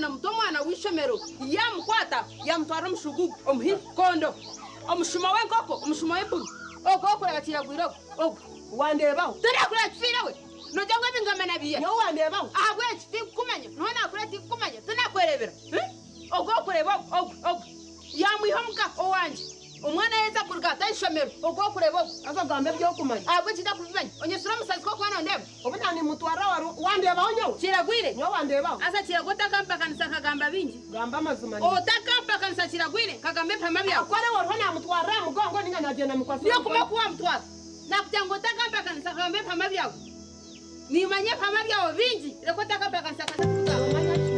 Omwana muto omwana w'eishomero yaamukwata yaamutwara omu shugugu omuhi kondo omushuma w'enkoko omushuma w'empunu ogwo okureba kiragwire ogwo ogwo. Wandeebaho? Tinakureba kifiire we nogira ngu ebi ngamba nabiiha? Nyowe wandeebaho? Ahabw'enki tinkukumanya noha nakureba tinkukumanya tinakwerebera hi ogwo okureba ogwo ogwo ogwo yaamwiha omuka owangye. Omwana yaheza kuruga ata ishomero ogwo orikureeba ogwo. Haza ogamba eby'okumanya. Ahabw'enki ntakubimanya? Onyetsire omusazi kw'okuba nondeeba? Obu naanimutwara wari wandeebaho nyowe? Kiragwire. Nyowe wandeebaho? Haza kiragwa otakampakanisa nkagamba bingi. Gamba amazima niiwe. Otakampakanisa kiragwire nkagamba ebihama byawe. Kore wariho naamutwarira aha mugongo ninga naagyenda mukwatsire Niyo kuma omukono? ku waamutwara. Naakugira ngu otakampakanisa nkagamba ebihama byawe. Nimanya ebihama byawe bingi reka otakampakanisa nkaza kubigamba. Noomanya ki?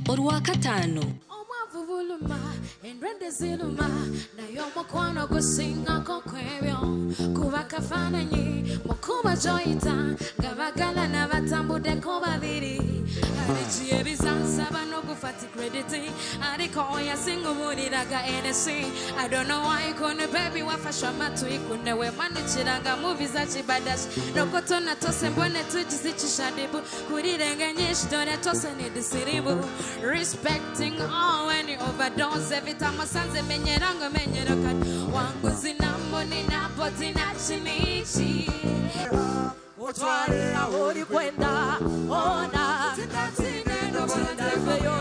Orwakataano. Obwavu buluma, endwadde ziruma, naye omukwano gusingako kwebyo. Kuba kafaananyi mukuba gy'oyita nga bagalana batambuddeko babiri. Hari igihe bizansaba no gufata credit ariko oya sinkuburiraga NC. I don't know why ukuntu baby wafashe amatwi kune wemanukiraga movies za kibadashi nuko tunatose mbone tugize ikishadibu kuri renge nyinshi dore tose ni disiribu respecting all when you overdose every time asanze menyera ngo menyera kare wangu zinambo ninapo zinachimichi Utware aho uri kwenda ona tindaveyo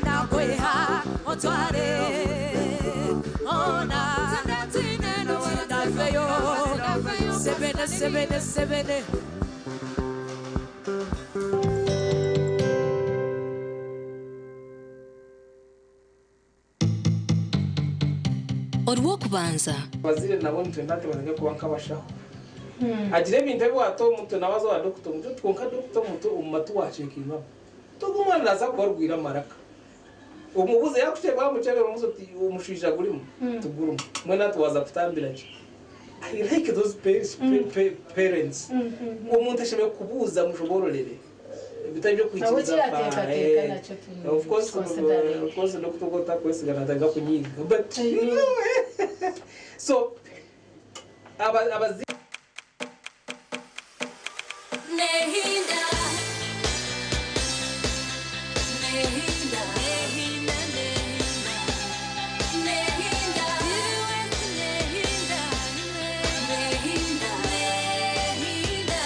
nakweha utware ona tindaveyo sebene sebene sebene. Orw'okubanza. Abazire nabo nitwenda nti batandike kuba nk'abashaho. Hagira ebintu ebi waata omu mutwe nawe aza owa dokita omuti oti kwonka dokita omuti omu matu waacekingamu. Ti ogu omwana naaza kuba arwaire amaraka. Omubuuze yaakukyeba waamukyebera omubuuze oti omushwija gurimu? Tigurimu. Mbwenu hati waaza kutambira ki? I like those parents. Omuntu ashemereire kubuuza amushoboororere. Bitari Nawe by'okwikiriza kirateekateeka nakyo Of course, considering. of course, dokita ogwo otakwesiga naatandika kunyiiga. But you know, so abazi Nehinda, nehinda, nehinda, nehinda, nehinda, nehinda, nehinda.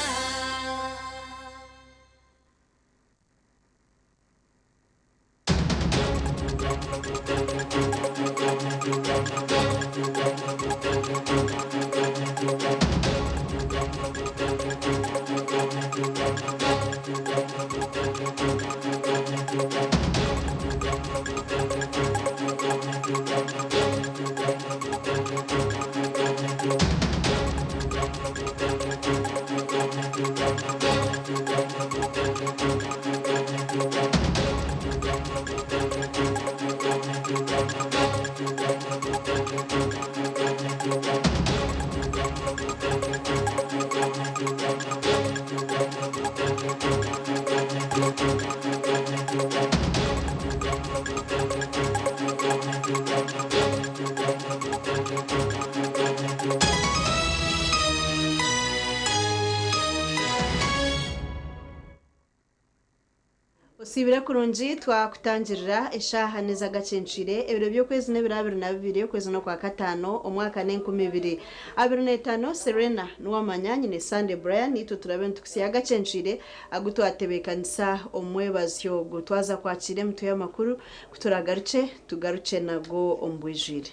Osiibire kurungi twakutangirira eshaaha n'ez'agacencwire ebiro by'okwezi n'ebiro 22 okwezi n'okwakataano omwaka n'enkumi ibiri abiri n'etaano Serena Nuwamanya nyine Sunday Brian itwe turabe nitukutsya agacencwire agu twatebeekanisa omu mwebazyo ogu twaza kwakiira emitwe y'amakuru ku turagarukye tugarukye nago omu bwijwire.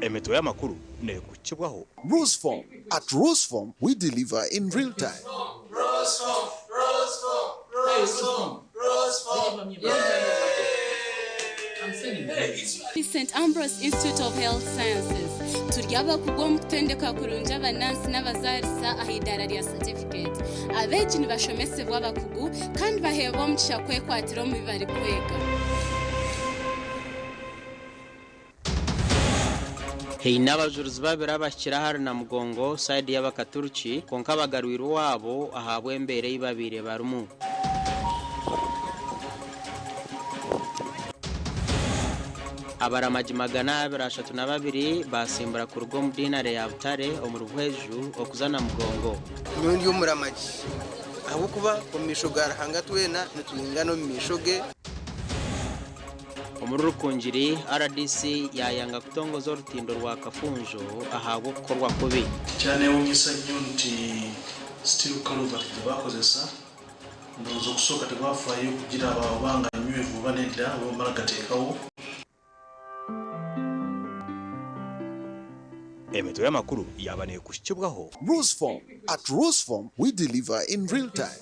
Emitwe y'amakuru neekukibwaho. Roseform. At Roseform, we deliver in real time. St. Ambrose Institute of Health Sciences turi abakugu omu kutendeka kurungi abanansi n'abazaarisa aha idaara rya certificate. Abeegi nibashomesebwa abakugu kandi baheebwa omugisha kwekwatira omu bi barikwega. Haine abajurizi babiri abahikire ahari Namugongo sayidi y'abakaturiki kwonka bagarwire owaabo ahabw'embeera ei babaire barimu. Abaramagi 232 basimbura kuruga omu diinare ya Butare omuri Buhweju okuza Namugongo. Nyowe ndi omuramagi ahabw'okuba omu maisho ga Ruhanga twena nitwingana omu maisho ge. Omuri Rukungiri, rdc yayanga kutongoza orutindo rwa Kafunjo ahabw'okukorwa kubi. Kyanewunyisa nnyo nti steel culvert gyebakozesa ndowooza okusooka tebafaayo kugiraba oba nga nywevu oba nedda oba bamala gateekawo. Emitwe y'amakuru yaaba neekuhikibwaho. Rusform. At Rusform, we deliver in real time.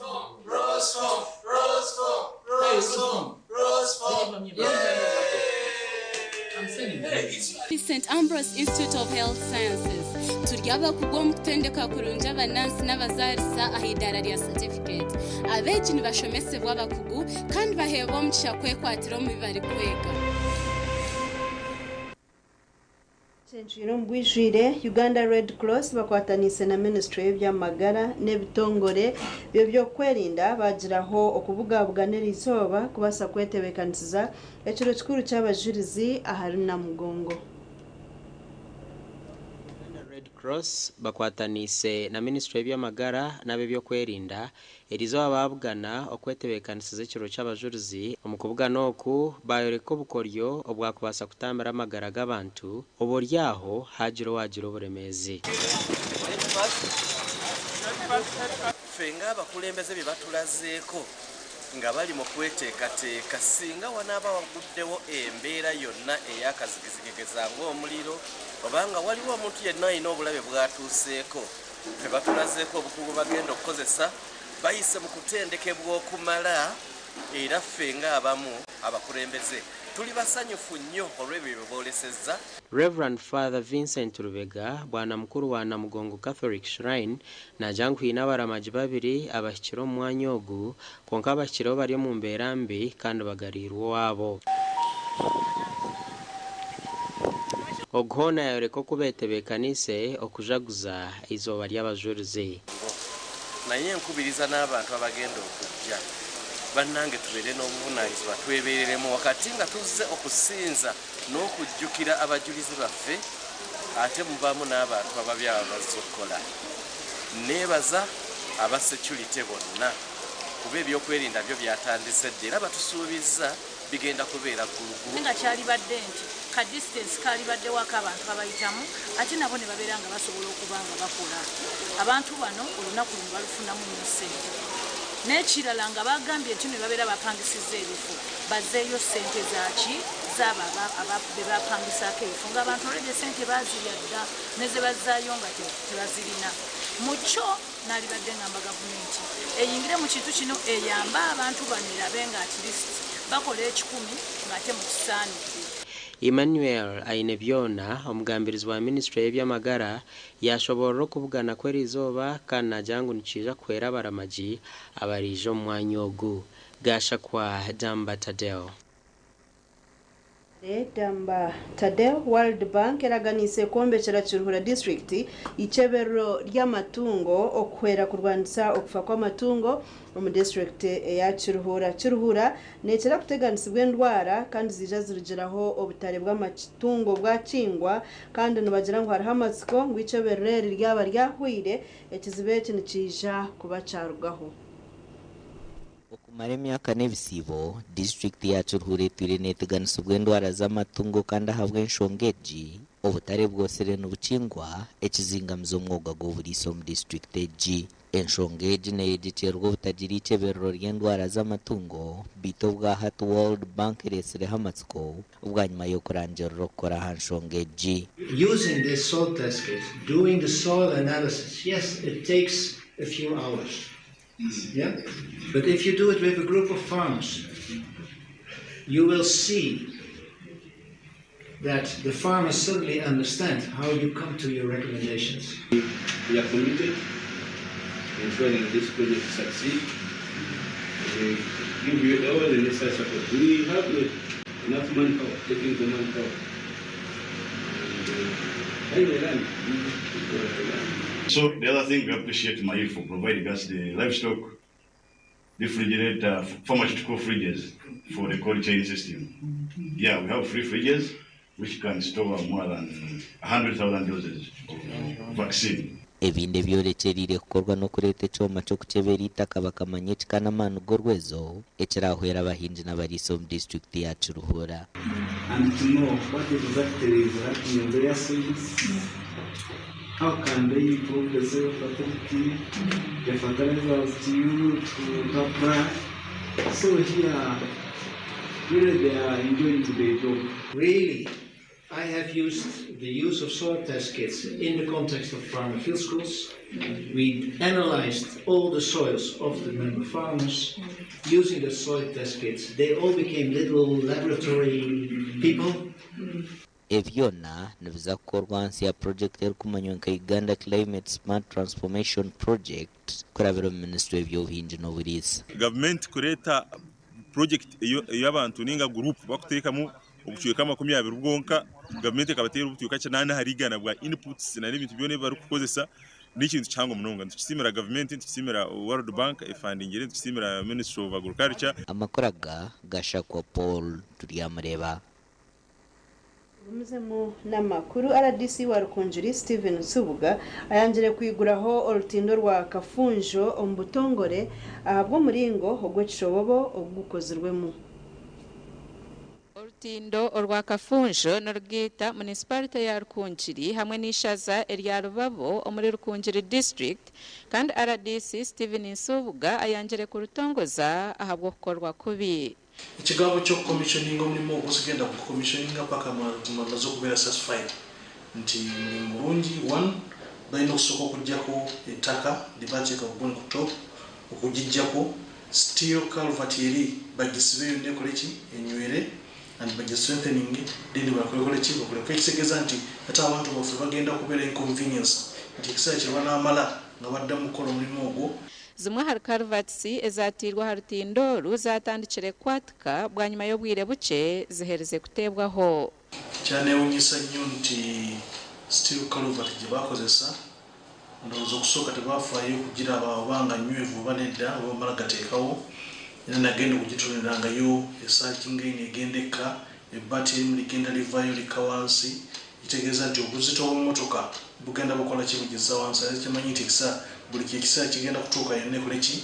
St Ambrose Institute of Health Sciences turi abakugu omu kutendeka kurungi abanansi n'abazaarisa aha idaara rya certificate. Abeegi nibashomesebwa abakugu kandi baheebwa omugisha kwekwatira omu bi barikwega. Kyencwire omu bwijwire, Uganda Red Cross bakwataniise na minisiture y'eby'amagara n'ebitongore by'ebyokwerinda bagiraho okubugabugana eriizooba kubaasa kwetebeekanisiza ekiro kikuru ky'abajurizi ahari Namugongo. Uganda Red Cross bakwataniise na minisiture y'eby'amagara n'ab'ebyokwerinda eriizooba baabugana okwetebeekanisiza ekiro ky'abajurizi. Omu kubugana oku baayoreka obukoryo obwakubaasa kutambira amagara g'abantu oba ori aho haagira owaagira oburemeezi. Ffe ng'abakulembeze bye batulazeeko nga bali mu kweteekateeka singa wanaaba waguddewo embeera yonna ey'akazigizigi ng'omuliro oba nga waliwo omuntu yenna alina obulabe bw'atuuseeko, ffe batulazeeko obukugu bagenda okukozesa bayise mu kutendekebwa okumala era ffe ng'abamu abakulembeze tuli basanyufu nnyo olw'ebyo bye boolesezza. Rev. Father Vincent Rubega, bwana mukuru wa Namugongo Catholic Shrine, naagira ngu haine abaramagi babiri abahikire omu mwanya ogu kwonka abahikireho bari omu mbeera mbi kandi bagariirwe owaabo. Ogu hoona yaayoreka oku beetebeekaniise okujaguza eizooba ry'abajurizi. Naye nkubiriza n'abantu abagenda okujja bannange tubeere n'obuvunaanyizibwa twebeereremu wakati nga tuzze okusinza n'okujjukira abajulizi baffe ate mubaamu n'abantu ababi abo abazze okukola. Neebaza aba security bonna kuba ebyokwerinda byo byatandise dda era batusuubizza bigenda kubeera ggulugulu. Nga kyalibadde nti ka distance kalibaddewo ak'abantu abayitamu ate nabo ne babeera nga basobola okuba nga bakola. Abantu bano olunaku luno balufunamu nnyo ssente. N'ekirala nga bagambye nti ne babeera bapangisizza ebifo bazzeeyo ssente zaaki zaabo be bapangisaako ebifo ng'abantu already ssente baazirya dda ne ze bazzaayo nga tebazirina. Mu kyo naalibadde ngamba gavumenti eyingire mu kintu kino eyambe abantu bano erabe nga at least bakola ekikumi ng'ate mu kisaanidde. Emmanuel Ainebyona, omugambirizi wa minisiture y'eby'amagara yaashoboorora okubugana kw'eriizooba kandi naagira ngu nikiija kuhwera abaramagi abariija omu mwanya ogu. Gashakwa Damba Tadeo. Damba Tadeo. World Bank eraganiise kwombekyera Kiruhura district iceberero ry'amatungo okuhwera kurwanisa okufa kw'amatungo omu district eya Kiruhura. Kiruhura neekira kuteganisibwa endwara kandi ziija zirugiraho obutare bw'amatungo bwakingwa kandi nibagira ngu hariho amatsiko ngu iceberero eri ryaba ryahwire ekizibu eki nikiija kuba kyarugaho. Okumara emyaka n'ebisiibo, disiturikiti ya Kiruhura etwire neeteganisibwa endwara z'amatungo kandi ahabw'enshonga egi, obutare bwosire nibukingwa ekizingamiza omwoga gw'oburiisa omu disiturikiti egi. Enshonga egi neeyegyekyerwa obutagira eiceberero ry'endwara z'amatungo beitu obwa hati World Bank ereetsireho amatsiko bwanyima y'okurangirira okukora aha nshonga egi. Using this soil test kit, doing the soil analysis, yes, it takes a few hours. Yeah? But if you do it with a group of farmers, you will see that the farmers suddenly understand how you come to your recommendations. We are committed to ensuring this project succeeds. We give you all the necessary support. We have enough manpower, technical manpower. And find the land. The land. So the other thing, we appreciate MAIF for providing us the livestock refrigerator, pharmaceutical fridges for the cold chain system. Yeah, we have three fridges. which can store more than 100,000 doses of vaccine. Ebindi ebyorekyereire kukorwa n'okureeta ekyoma ky'okukyebera eitaka bakamanya ekika n'amaani g'orwezo ekirahwera abahingi n'abariisa omu disitulikiti ya Kiruhura. And to know what exactly is happening in their soils, how can they improve the soil fertility, the fertilizers to use to apply. So here, really they are enjoying their job. Really, I have used the use of soil test kits in the context of farmer field schools. We analyzed all the soils of the member farmers using the soil test kits. They all became little laboratory people. Ebi byona nibiza kukorwa ahansi ya purojekiti erikumanywa nka Uganda Climate Smart Transformation Project kurabira omu minisitule y'ebyobuhingi n'oburiisa. Gavumenti kureeta purojekiti ey'abantu ninga guruupu bakuteekamu obucweka 20 bwonka, gavumenti ekabateera obucweka 8 ahari 100 bwa inputs n'ebintu byona ebi barikukozesa n'ekintu kihango munonga. Nitukisiimira gavumenti, nitukisiimira World Bank efandingire, nitukisiimira Ministry of Agriculture. Amakuru aga gashakwa Paul Turyamureeba. Tugumizemu n'amakuru. RDC wa Rukungiri Steven Nsubuga ayangire kwiguraho orutindo rwa Kafunjo omu butongore ahabw'omuringo ogw'ekishobobo ogukozirwemu. Orutindo orwa Kafunjo nirugiita municipality ya Rukungiri hamwe n'ishaza erya Rubabo omuri Rukungiri district kandi RDC Steven Nsubuga ayangire kurutongoza ahabw'okukorwa kubi. Ekigambo ky'okukomissioninga omulimu ogwo sigenda kukomissioninga paka maze okubeera satisfied nti mulimu murungi. One, balina okusooka okuggyako ettaka lyebateeka ku ku top, okugiggyako steel culvert eri bagisibe yonna ekole ki enywere and bagistrengthening, then bakolekole ki bakoleko, ekitegeeza nti ate abantu baffe bagenda kubeera inconvenience nti ekiseera kye banaamala nga badda mu kukola omulimu ogwo. Zimwe ahari culverts ezatiirwe aha rutindo oru zatandikire kwatika bwanyima y'obwire bukye ziherize kuteebwaho. Kyanewunyisa nnyo nti steel culvert gye bakozesa, ndowooza okusooka tebafaayo kugiraba oba nga nywevu oba nedda oba bamala gateekawo, era nagenda okugitunulirangayo esaakinga eno egenda ekka, ebbaati erimu ligenda livaayo likka wansi, kitegeeza nti obuzito bw'emmotoka bugenda bukola ki bugizza wansi, ate kimanyi nti buli ekiseera kigenda kutuuka yonna ekole ki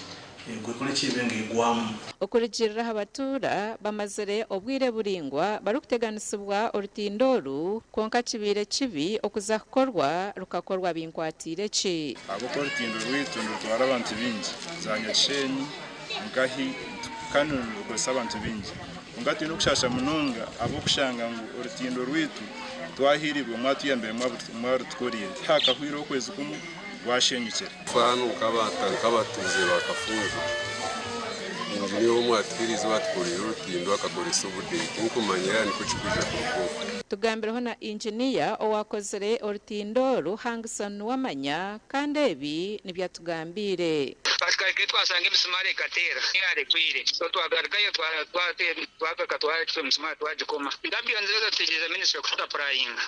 ekole ki ebe ng'egwamu. Okurugirira aha batuura bamazire obwire buringwa barikuteganisibwa orutindo oru, kwonka kibiire kibi okuza kukorwa rukakorwa binkwatiire ki. Ahabw'okuba orutindo rwaitu nirutwara abantu baingi za Nyakishenyi, Nkahi, kandi nirukozesa abantu baingi, kwonka twine okushasha munonga ahabw'okushanga ngu orutindo rwaitu twahiirirwe mwatuyambire mwarutukorire tihakahwire okwezi kumwe rwashenyukire. Fano nk'abatuuze ba Kafunjo injiniya omwe atuhiriize owatukorire orutindo akakoresa obudeeyi, tinkumanya yaaba nikwo kirikwija kuruga okwo. Tugambireho na injiniya owakozire orutindo oru Hangson Wamanya kandi ebi nibyo atugambiire. Twakahika twashanga emisimaari ekateera yarekwire, so twagarukayo twagaruka twacwa emisimaari twagikoma. Gabions ezo tutegereza ministry kutusupplyinga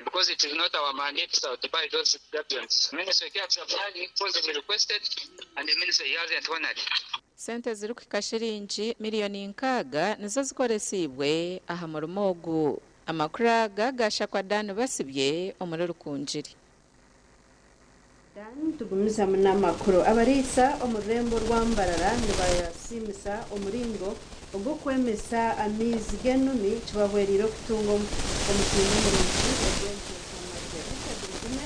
because it is not our mandate to buy those gabions. Ministry can't supply because we requested and the ministry hasn't honored. Sente zirikuhika shiringi miliyoni 6 nizo zikoresiibwe aha murimo ogu. Amakuru aga gashakwa Dan Basibye omuri Rukungiri. Dan, tugumizamu n'amakuru. Abariisa omu rurembo rwa Mbarara nibasimisa omuringo ogw'okwemesa amaizi g'enumi kibahwereire okutunga omutindo murungi ogw'ente z'amate. Richard Mugume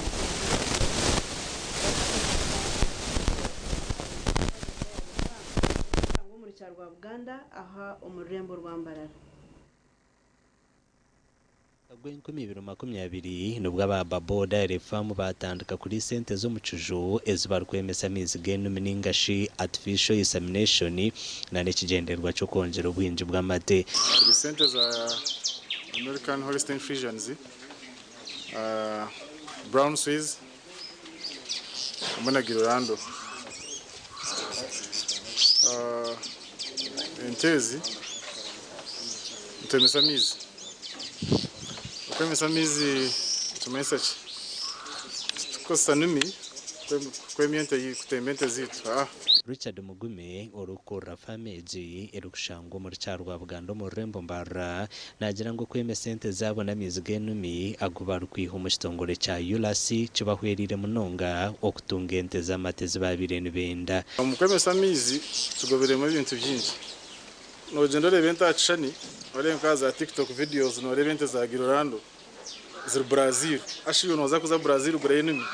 omu rukyaro rwa Buganda aha omu rurembo rwa Mbarara. Gw'e 2020 nibwo aba Babo Dairy Farm batandika kuriisa ente z'omucuju ezi barikwemesa amaizi g'enumi ningashi artificial insemination na n'ekigyendererwa ky'okwongyera obwingi bw'amate. Turi sente za American Holstein Friesians, Brown Swiss hamwe na Girolando. Ente ezi nitwemesa amaizi. Okwemesa amaizi nikimanyisa ki? Titukukozesa numi kwemya ente, kutemba ente ziitu. Richard Mugume orikukurira faamu egi erikushangwa omuri Kyarwabuganda omu rurembo Mbarara naagira ngu okwema esente zaabo n'amaizi g'enumi agu barikwiha omu kitongore kya ULAS kibahweriire munonga okutunga ente z'amate ezi baabaire nibenda. Omu kwemesa amaizi tugoberemu ebintu bingi. Nogyenda oreeba ente aha kishushani, oreeba nka za TikTok videos noreeba ente za Girorando ziri Brazil. Asha iwe nooza kuza Brazil kugurayo enumi.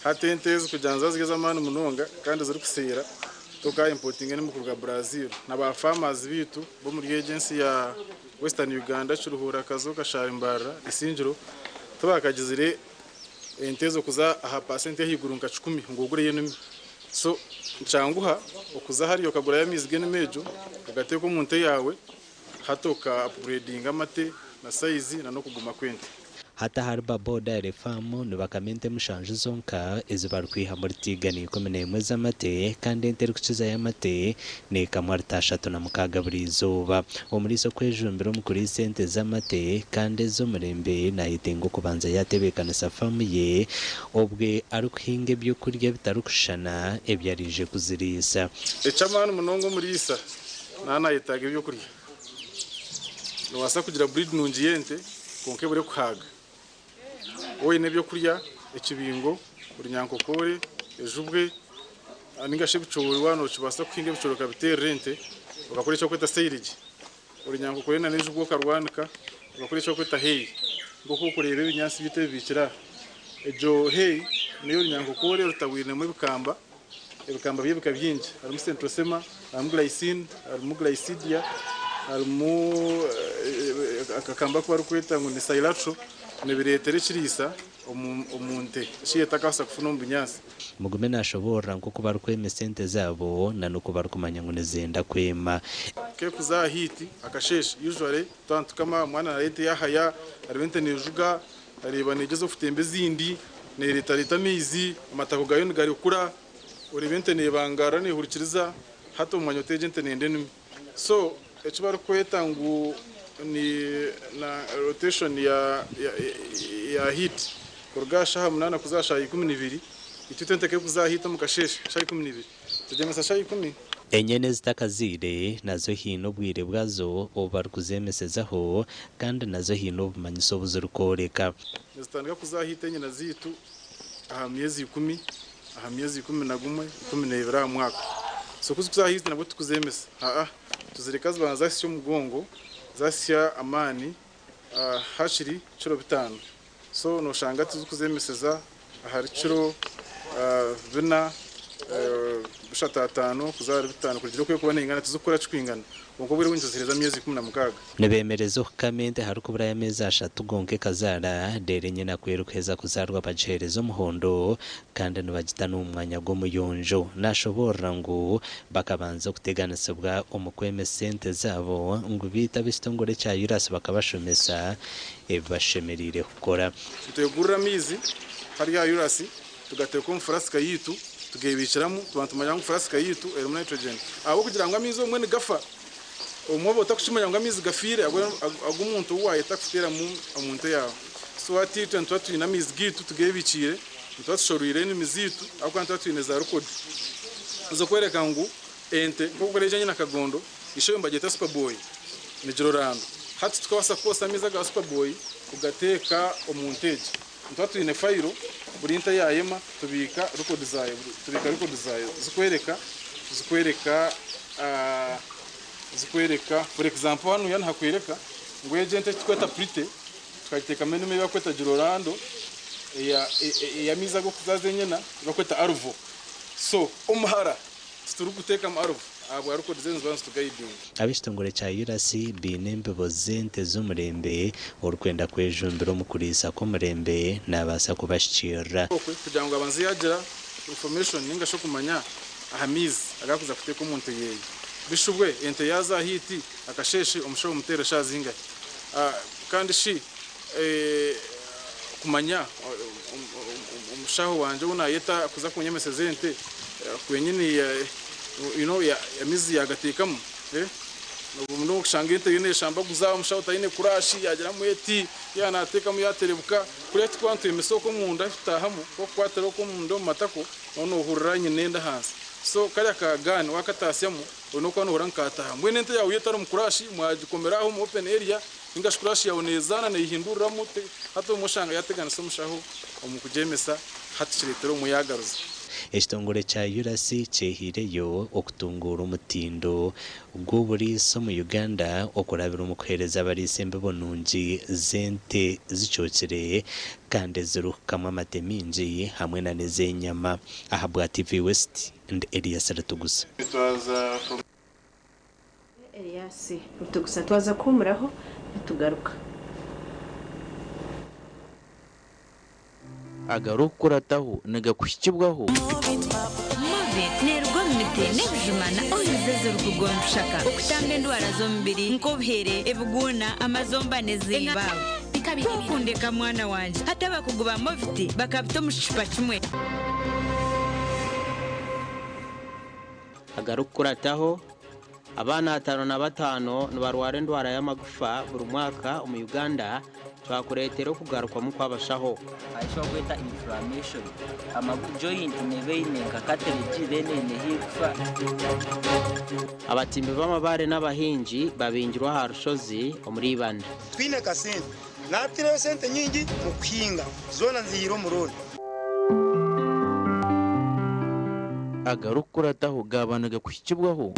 Hati ente ezi kugira ngu ziba ziri ez'amaani munonga kandi zirikuseera, toka-importinga enumi kuruga Brazil. Na ba farmers baitu b'omuri egi ensi ya Western Uganda, Kiruhura, Kazo, Kashari, Mbarara, Isingiro, tibakagizire ente ezo kuza aha pasenti y'ahaiguru nka 100 ngu ogureyo enumi. So nikyanguha okuza hariya okagurayo amaizi g'enumi egyo ogateeka omu nte yaawe hati oka upgradinga amate na sayizi na n'okuguma kw'ente. Hati ahari Baboo Dairy Farm nibakama ente 7 zonka ezi barikwihamu ritiiga na 11 z'amate kandi ente erikukizayo amate neekamwa rita 36 buri izooba. Omuriisa okwejumbira omu kuriisa ente z'amate kandi ez'omurembe naayetenga okubanza yaatebeekanisa faamu ye obwe arikuhinga ebyokurya bitarikushushana ebi ariije kuziriisa. Eky'amaani munonga omuriisa naaba naayetaaga ebyokurya. Noobaasa kugira breed nungi y'ente kwonka ebure kuhaaga. Waaba oine ebyokurya, ekibingo, orunyankokore, ejubwe ninga shi ebicoori waaba nokibaasa kuhinga ebicoori okabiteerera ente okakora eki barikweta silage. Orunyankokore na n'ejubwe okarwanika okakora eki barikweta hay. Nk'oku orikureeba ebinyaatsi byaitu ebibiikire aha. Egyo hay neyo orunyankokore rutabwiremu ebikamba, ebikamba by'ebika bingi. Harimu centrosema, harimu glycine, harimu glycidia, harimu akakamba aku barikweta ngu ni silatro, nibireetera ekiriisa omu nte eki etakabaasa kufuna omu bunyaatsi. Mugume naashoboorora nk'oku barikwemesa ente zaabo na n'oku barikumanya ngu nizenda kwema. Kekuza aha heat akasheeshe usually twaba nitukama omwana nareeba ente yahaya, areeba ente neejuga, areeba neegyeza okutemba ezindi, neereetareeta amaizi, amatako gaayo nigarekura, oreeba ente neebangarara neehurikiriza, hati omu mwanya oteegye ente nenda enumi. So eki barikweta ngu ni na rotation ya ya heat kuruga aha shaaha 8 kuza aha shaaha 12, itwe ente kekuza aha heat omu kasheeshe shaaha 12, tugyemesa shaaha 10. Enyana ezitakazaire nazo haine obwire bwazo obu barikuzeemesezaho kandi nazo haine obumanyiso obu zirikworeka. Nizitandika kuza aha heat enyana zaitu aha myezi 10, aha myezi 11, 12 aha mwaka. So ku zikuza aha heat nabwo tikuzeemesa, aa tuzireka zibanza zasya omugongo, zasya amaani hakiri kiro 5. So noshanga tizikuzeemeseza ahari kiro 4, 3 5 kuza ahari 5 kurugiirira oku erikuba neingana, tizikukura kikwingana. Kwonka obwire obwingi tuziheereza amyezi 16. Nibeemereza okukama ente harikuburayo ameezi 3 gonka ekazaara, reero enyina ku erikuheza kuzaarwa bagiheereza omuhondo kandi nibagita n'omu mwanya gw'omuyonjo. Naashoboorora ngu bakabanza okuteganisibwa omu kwemesa ente zaabo ngu beitu ab'ekitongore kya ULAS bakabashomesa ebi bashemereire kukora. Nitwegurira amaizi hariya aha ULAS tugateeka omu furasika yaitu tugebiikiramu tuba nitumanya ngu furasika yaitu erimu nitrogen. Ahabw'okugira ngu amaizi obumwe nigafa, obumwe oba otakukimanya ngu amaizi gafiire ag'omuntu ou waayeta kuteeramu omu nte yaawe. So hati itwe nituba twine amaizi gaitu tugebiikiire, nituba tushorwire enimi zaitu ahabw'okuba nituba twine za rekodi z'okworeka ngu ente nk'oku orikureeba egi nyina-kagondo, ishe nibagyeta Superboy, ni Girorando. Hati tukabaasa kwosa amaizi aga Superboy kugateeka omu nte egi. Nituba twine fayiro, buri nte yaayema tubiika rekodi zaayo, tubiika rekodi zaayo zikwereka, zikwereka, zikwereka, for example hanuya nihakwereka ngu egi ente ekitukweta Pretty, tukagiteekamu enimi ei barikweta Girorando, ey'amaizi ag'okuzaaza enyina ei barikweta Arvo. So omuhara titurikuteekamu Arvo ahabwa rekodi zeezo niziba nizitugayidinga. Ab'ekitongore kya ULAS baine embibo z'ente z'omurembe, orikwenda kwejumbira omu kuriisa kw'omurembe naabaasa kubashikiirira. Okwe kugira ngu abanze yaagira information ninga shi okumanya aha maizi agakuza kuteeka omu nte yeeye. Bishubwe ente yaaza aha heat akasheeshe omushaho omuteera eshaaha zingahi? Kandi shi kumanya omushaho wangye ou naayeta kuza kunyemeseza ente kwenyini you know amaizi yaagateekamu? Nokushanga ente eriyo neeshambaguza omushaho taine kurashi yaagiramu eti yaaba naateekamu yaaterebuka. Kuriya tikuba nitwemesa okwo omunda tutaahamu, okukwatira okwo omunda omu matako noohurira nyina enda ahansi. So kariya ka gun wakataasyamu oine okuba nohurira ngu kaataaha. Mbwenu ente yaawe yo etari omu kurashi mwagikomera aho omu open area ninga shi kurashi yaawe neezaana neehinduriramu hati obumwe oshanga yaateganisa omushaho omu kugyemesa hati kireetera obumwe yaagaruza. Ekitongore kya URAC kyehaireyo okutunguura omutindo gw'oburiisa omu Uganda okurabira omu kuheereza abariisa embibo nungi z'ente zicookire kandi ezirikukamwa amate maingi hamwe na n'ez'enyama. Ahabwa TV West, ndi Elias Ritugusa. Elias Ritugusa twaza kuhuumuraho nitugaruka. Agarikukurataho nigakuhikibwaho. Movit neeruga omu miti n'ebijuma na oils ezirikuruga omu bishaka okutamba endwara z'omubiri nk'obuhere, ebiguuna, amazomba n'ezimba. Ku okundeka mwana wangye, hati abakugu ba Movit bakabita omu kicupa kimwe. Agarikukurataho, Abaana 55 nibarwara endwara y'amagufa buri mwaka omu Uganda, twakureetera okugarukwamu kw'abashaho. Eki barikweta inflammation. Amagu, joint neeba eine nka cartilage then eine ahu erikufa. Abatimbi b'amabaare n'abahingi babingirwe aha rushozi omuri Ibanda. Twine kasente. Naatireyo sente nyingi mu kuhinga, zoona nzihaire omu looni. Agarikukurataho gaaba nigakuhikibwaho.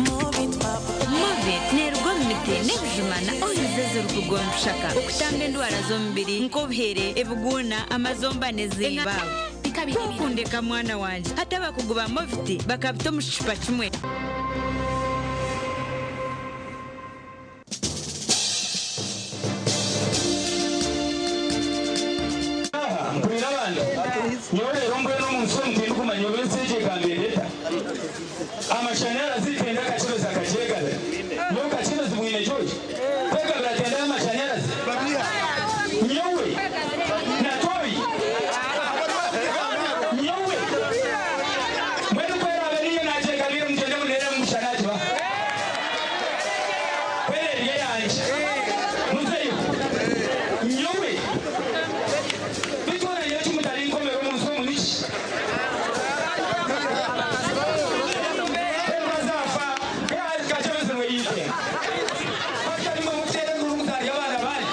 Movit neeruga omu miti n'ebijuma na oils ezirikuruga omu bishaka okutamba endwara z'omubiri nk'obuhere, ebiguuna, amazomba n'ezimba. Ku okundeka mwana wangye, hati abakugu ba Movit bakabita omu kicupa kimwe. Mpurira abantu nyowe reero mbwenu omu nsi omu tindikumanya obu ensi egi ekambeera eta. Amashanyarazi twenda Akakibezi akagyegabira. Nyowe Kakibezi mwine George kwegabira tendayo amashanyarazi? Nyowe na Toyi nyowe mbwenu ku eraabe niinye nagyegabiire mugyende mureebe omushana agibaha. Kweri eri eyangye. Muzeyo. Nyowe. Beitu hoona nyowe eki mutarinkomera omu nsi omu niki? Embwa zaafa, Kakyebezi mweyiite. Batari imwe mukuteera enduru ngu zaarya abaana baanyu.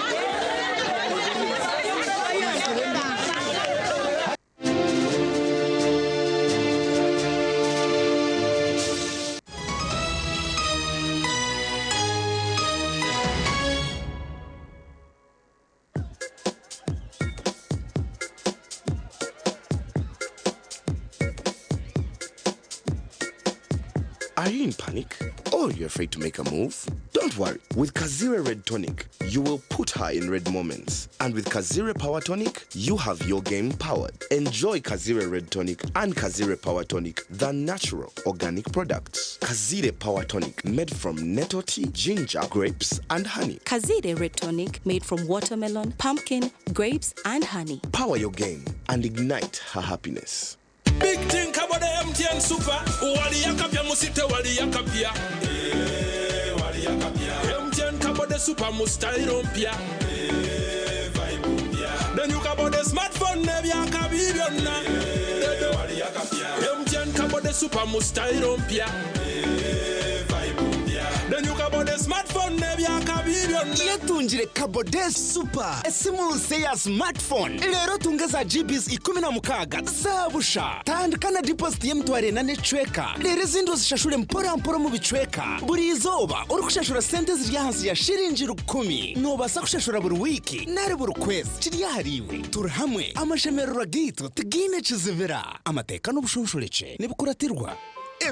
Are you in panic? Or you're afraid to make a move? Don't worry. With Kazire Red Tonic, you will put her in red moments. And with Kazire Power Tonic, you have your game powered. Enjoy Kazire Red Tonic and Kazire Power Tonic, the natural organic products. Kazire Power Tonic, made from nettle tea, ginger, grapes, and honey. Kazire Red Tonic made from watermelon, pumpkin, grapes, and honey. Power your game and ignite her happiness. Big thing about the MTN Super. Wali yakapya musite wali yakapya. Eh, wali yakapya. MTN kabode super mu style mpya. Eh, vibe mpya. Then you kabode smartphone nebyakabi byonna. Eh, wali yakapya. MTN kabode super mu style mpya. Eh, vibe mpya. Then you kabode smartphone nebyakabi byonna. Yetungire Kabode Super, esimu nse ya smartphone. Leero tunge za GBs 16 za busha. Tandika na deposit y'emitwaro ena n'ekicweka. Leero ezindi ozishashure mpora mpora omu bicweka. Buri izooba orikushashura sente ziri ahansi ya shiringi 1,000. Noobaasa kushashura buri wiiki nari buri kwezi. Kiri ahariiwe. Turi hamwe. Amashemererwa gaitu tigaine kizibira. Amateeka n'obushonshorekye nibikuratirwa.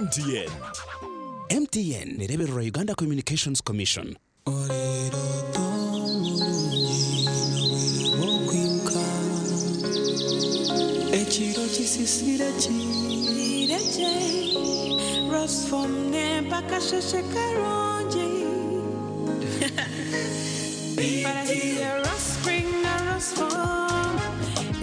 MTN. MTN nerebererwa Uganda Communications Commission. Ekiro kisisire kireje Rosfom nempaka sheshe karungi Barahiye Rospring na Rosfom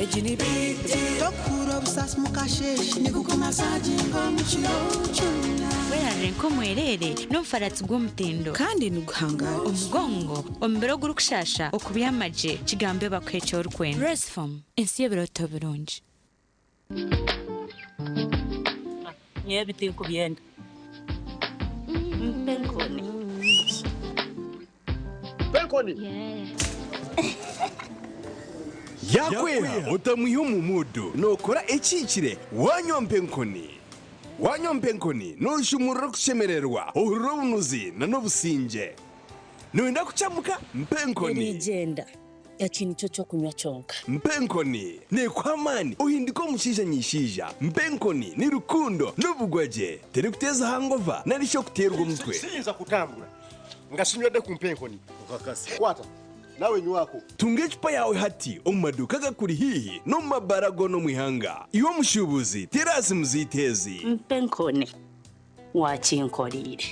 Egi ni biti Tokura obusasi mukasheshe nigukumasaginga omu kiro kyona. Werarire nk'omwerere n'omufaratsi gw'omutindo kandi niguhangara omugongo omubiri ogurikushasha okubyama gye kigambe bakuha eki orikwenda. Rosfom ensi y'ebiroto birungi. Nyowe tinkubyenda. Mpa enkoni. Mpa enkoni. Yakweha otamwiha omu muudu nookora ekihikire wanywa mpa enkoni. Wanywa mpa enkoni nooshumurura okushemererwa, ohurira obunuzi n'obusingye. Nooyenda kukyamuka? Mpa enkoni. Erigyenda. Eki nikyo ky'okunywa kyonka. Mpa enkoni neekuha amaani ohinduke omushaija nyishaija. Mpa enkoni ni rukundo n'obugwagye. Terikuteeza hangova nari shi okuteerwa omutwe. Siyinza kutambura nga sinywedde ku mpa enkoni. Kwata nawe nywako. Tunga ecupa yaawe hati omu maduuka agakuri haihi n'omu mabaara goona omu ihanga. Iwe omushuubuzi, teera aha simu zaitu ezi. Mpa enkoni. Waakinkoreire.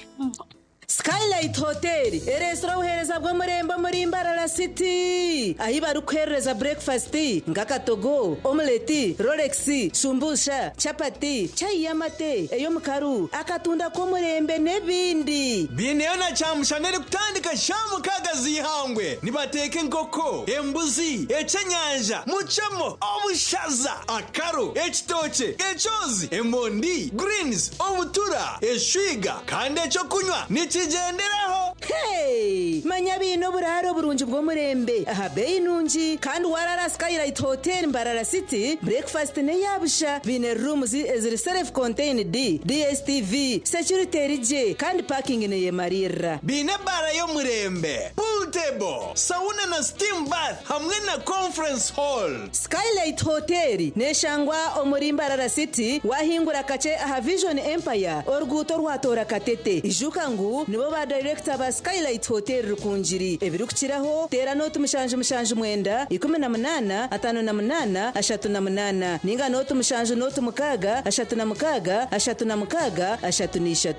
Skylight Hotel ereetsire obuheereza bw'omurembe omuri Mbarara City ahi barikuheerereza burekifasiti nk'akatogo, omuleti, rolex, shumbusha, chapati, chai y'amate, ey'omukaru, akatunda k'omurembe n'ebindi. Baineyo na kyamushana erikutandika shaaha mukaaga z'eihangwe. Nibateeka enkoko, embuzi, ekyenyanja, mucemo, obushaza, akaro, ekitookye, ekyozi, emondi, greens, obutura, eshwiga kandi ekyokunywa nikigyenderaho. Hey! Manya baine oburaaro burungi bw'omurembe aha beeyi nungi kandi waraara Skylight Hotel Mbarara City, breakfast n'eya busha. Baine rooms eziri self contained, DSTV, security eri gye kandi parking neyemariirira. Baine ebaara y'omurembe, pool table, sauna na steam bath hamwe na conference hall. Skylight Hotel neshangwa omuri Mbarara City wahingura kakye aha Vision Empire oruguuto orwatoora Katete. Ijuka ngu nibo ba dayirekita ba Skylight Hotel Rukungiri. Ebirikukiraho teera nooti 779 18 58 38 ninga nooti 7 nooti 6 36 36 33.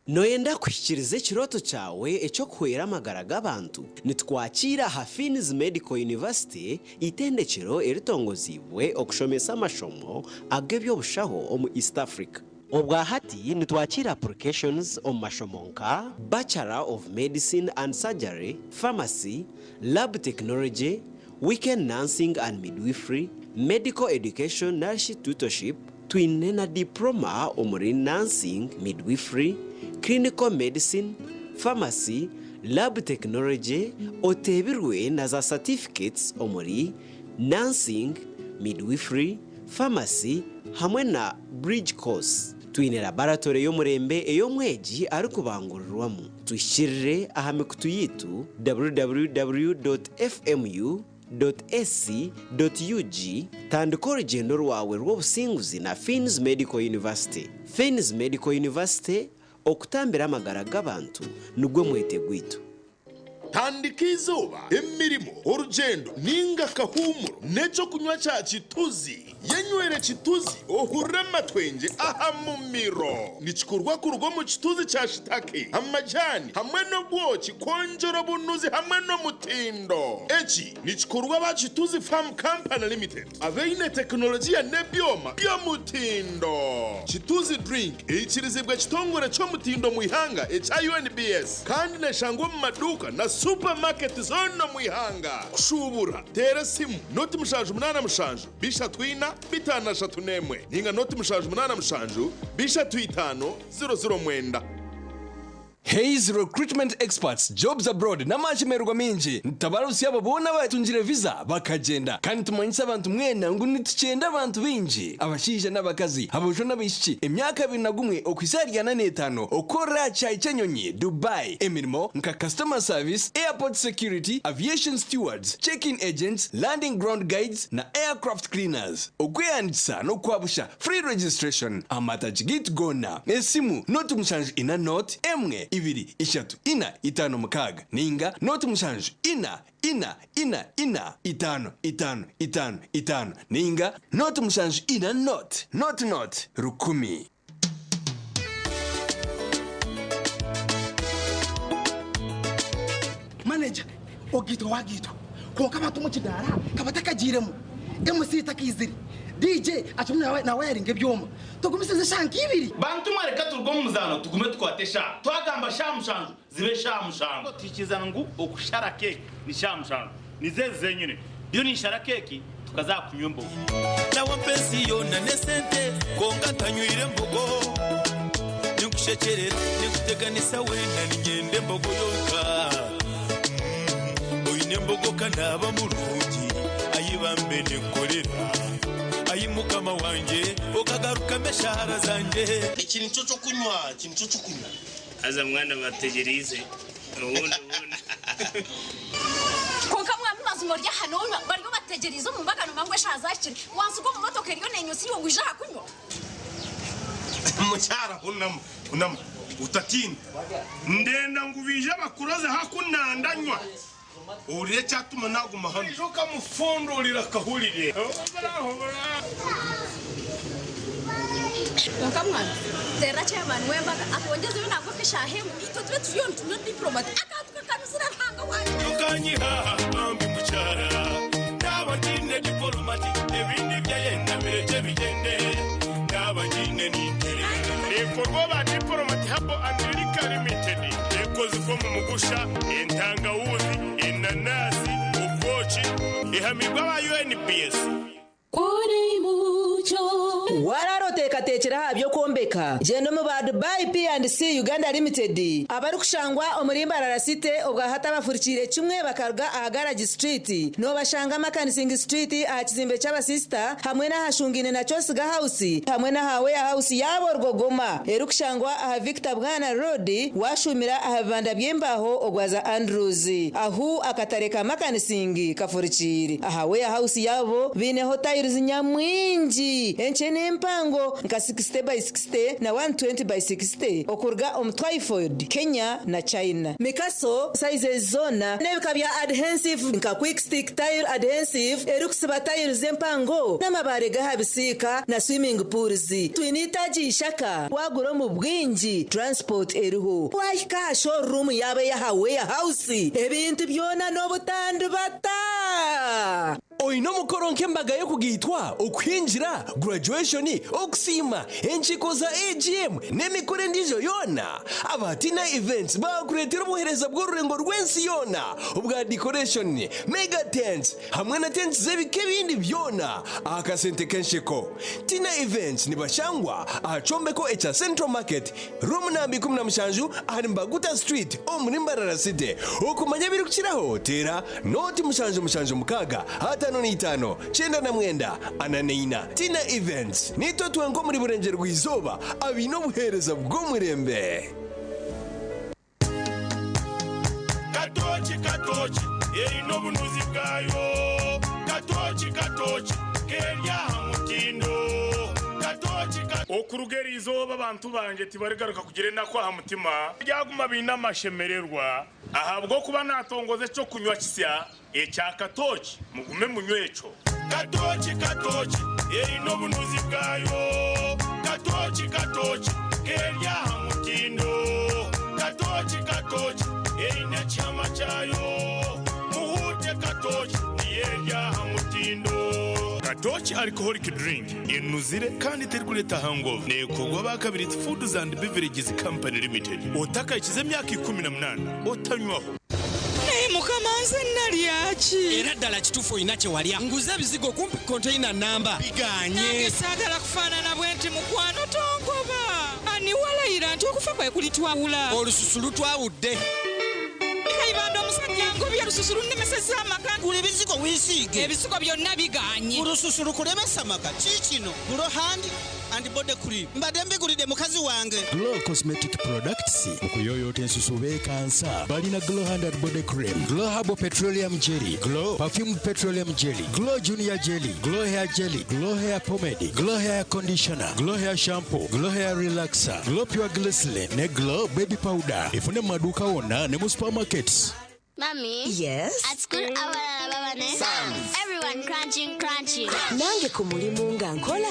Nooyenda kuhikiiriza ekirooto kyawe eky'okuhwera amagara g'abantu? Nitukwakiira aha Fiins Medical University, eitendekero eritongoziibwe okushomesa amashomo ag'eby'obushaho omu East Africa. Obwa hati nitwakiira applications omu mashomo nka, Bachelor of Medicine and Surgery, Pharmacy, Lab Technology, Weekend Nursing and Midwifery, Medical Education narishi Tutorship, Twine na Diploma omuri Nursing, Midwifery, Clinical Medicine, Pharmacy, Lab Technology, oteebirwe na za Certificates omuri Nursing, Midwifery, Pharmacy hamwe na Bridge Course. Twine laboratory y'omurembe ei omwegi arikubangurirwamu. Tuhikirire aha mikutu yaitu www.fmu. Ac.ug Tandika orugyendo rwawe rw'obusinguzi na Fiins Medical University. Fiins Medical University, okutambira amagara g'abantu nigwo mwete gwaitu. Tandika eizooba, emirimo, orugyendo ninga akahuumuro n'ekyokunywa kya Kituzi. Yenywere Kituzi ohurire amatwengye aha mumiro. Nikikorwa kuruga omu kituzi kya shitake, amajani hamwe n'obwoki kwongyera obunuzi hamwe n'omutindo. Eki nikikorwa aba Kituzi Farm Company Limited abaine tekinologiya n'ebyoma by'omutindo. Kituzi Drink eikirizibwe ekitongore ky'omutindo omu ihanga ekya UNBS kandi neshangwa omu maduuka na supamaketi zoona omu ihanga. Kushuubura, teera esimu noti 787 34 51 ninga noti 787 35 00 9. Hays Recruitment Experts, Jobs Abroad n'amashemererwa maingi nitutabarutsya abo boona abatungire visa bakagyenda. Kandi nitumanyisa abantu mwena ngu nitukyenda abantu baingi, abashaija n'abakazi, aboojo n'abaishiki, emyaka 21 okuhitsya ahari 45 okukorera aha kishaayi ky'enyonyi, Dubai, emirimo nka Customer Service, Airport Security, Aviation Stewards, Check-in Agents, Landing Ground Guides na Aircraft Cleaners. Okwehandiikisa n'okwabusha, Free registration, Amatagi gaitu goona, esimu, noti 7 4 0 1 2 3 4 5 6 ninga noti 7 4 4 4 4 5 5 5 5 ninga noti 7 4 0 0 0 1000. Manager, ogaitwa wagaitwa kwonka abantu omu kidaara ka batakagiiremu, MC takaizire, DJ akirimu nawayaringa ebyoma. Tugumisirize eshaaha nk'ibiri. Bantu mwe reka turuge omu muzaano tugume tukwate eshaaha. Twagamba shaaha mushanju zibe shaaha mushanju. Twikiriza ngu okushara keeki ni shaaha mushanju. Nizo ezi zenyine. Ndiyo ninshara keeki Tukaza kunywa embogo. Nawe mpensi yoona n'esente konka ntanywire embogo ninkushekyerera ninkuteganisa weena ninyenda embogo yonka oine embogo kanaba murungi ayibambe ninkorera ayi mukama wanje okagarukamo eshahara zanje. Iki nicyo cyo kunywa, iki nicyo cyo kunywa. Aza mwana bategerize ubundi ubundi. Konka mwami mazima rya hano bariho bategereza mu mbagano mangwe shazakire wansi uko mu motoka eriyo nenyusi yo ngwija kunywa. Mucyara hunama hunama utatinda ndenda ngubije abakuroze hakunandanywa urire cyatuma naguma hano ejo kamufundurira akahurire. Konka mwana tera chairman wembaga atwongeze binagwe keshahe ito tube turiyo ntuno diplomat akatuka kanusira ntanga wanje. Tukanyihaha bambi mucyara naba ngine diplomati ebindi byayenda bireke bigende naba ngine nintere. Ibikorwa ba Diplomati Habo America Limited ikozwe mu mugusha, intangawuzi, inanasi, ubwoki, ihamirwa ba UNPS. Kuri mucyo wararoteekateekera aha by'okwombeka genda omu ba Dubai P&C Uganda Limited abarikushangwa omuri Mbarara City obwahati abafurikire kimwe bakaruga aha Garage Street nobashanga Makanising Street aha kizimbe ky'abasista hamwe n'ahashungine na Kyosiga House hamwe n'aha Warehouse yabo Rwogoma erikushangwa aha Victor Bwana Road washumira aha bibanda by'embaho ogwaza Andrews ahu akatare ka Makanising kafurikire aha Warehouse yabo bineho tiles nyamwingi enche n'empango nka 60 by 60 na 120 by 60 okuruga omu Twyford, Kenya na China. Mikaso sizes zona n'ebika bya adhesive nka quick stick tile adhesive erikusiba tiles empango n'amabaare g'aha bisiika na swimming pools. Twine itaagi ishaka wagura omu bwingi transport eriho wahika aha showroom yaaba eyaha warehouse ebintu byona n'obutandibata. Oine omukoro nk'embaga y'okugaitwa, okuhingira, graduation, okusiima, enkiiko za AGM n'emikoro endiijo yoona, aba Tina Events baakureetera obuheereza bw'orurengo rw'ensi yoona obwa decoration, mega tents hamwe na tents z'ebika ebindi byona aha kasente k'ensheko. Tina Events nibashangwa aha kyombeko ekya Central Market, room namba 17 ahari Mbaguta Street omuri Mbarara City. Okumanya ebirikukiraho teera 0 7 7 6 5 5 99 44. Tina Events nitwe twenka omuri Burengyerwa Izooba abaine obuheereza bw'omurembe. Katoki katoki erina obunuzi bwayo, katoki katoki kerya aha mutindo katoki. Okuruga eriizooba abantu banje tibarigaruka kugira enaku aha mutima, ryaguma biine amashemererwa ahabw'okuba natongoza ekyokunywa kisya ekya katoki. Mugume munywe ekyo katoki katoki erina obunuzi bwayo, katoki katoki kerya aha mutindo katoki katoki erina ekyama kyayo muhute katoki niyerya aha mutindo. Katoki alcoholic drink enuzire kandi terikuleta hangover, nekorwa bakabiri Foods and Beverages Company Limited. Otakayikiza emyaka 18 otanywaho. Naye mukama, nze nalyaki? Era ddala kituufu olina kye walya. Nguze ebizigo kumpi konteyina namba biganye. Nange saagala kufaanana bwe nti. Mukwano tongoba, ani walayira nti okufa kwe kulitwawula? Olususu lutwawudde. Kayibanda omusajja ngobye, olususu lunnemesezza amaka. Gula ebizigo weesiige. Ebizigo byonna biganye. Olususu lukulemesa maka kiikino, Glow Hand and Body Cream, mbadde mbigulidde mukazi wange. Glow Cosmetic Products okuyoyoota ensusu beekansa balina Glow Hand and Body Cream, Glow Herbal Petroleum Jelly, Glow Perfumed Petroleum Jelly, Glow Junior Jelly, Glow Hair Jelly, Glow Hair Pomade, Glow Hair Conditioner, Glow Hair Shampoo, Glow Hair Relaxer, Glow Pure Glycerin ne Glow Baby Powder. Efune mu maduuka wonna ne mu supermarkets. Mommy. Yes? At school, abalala baba ne everyone crunching, crunching. Nange ku mulimu nga nkola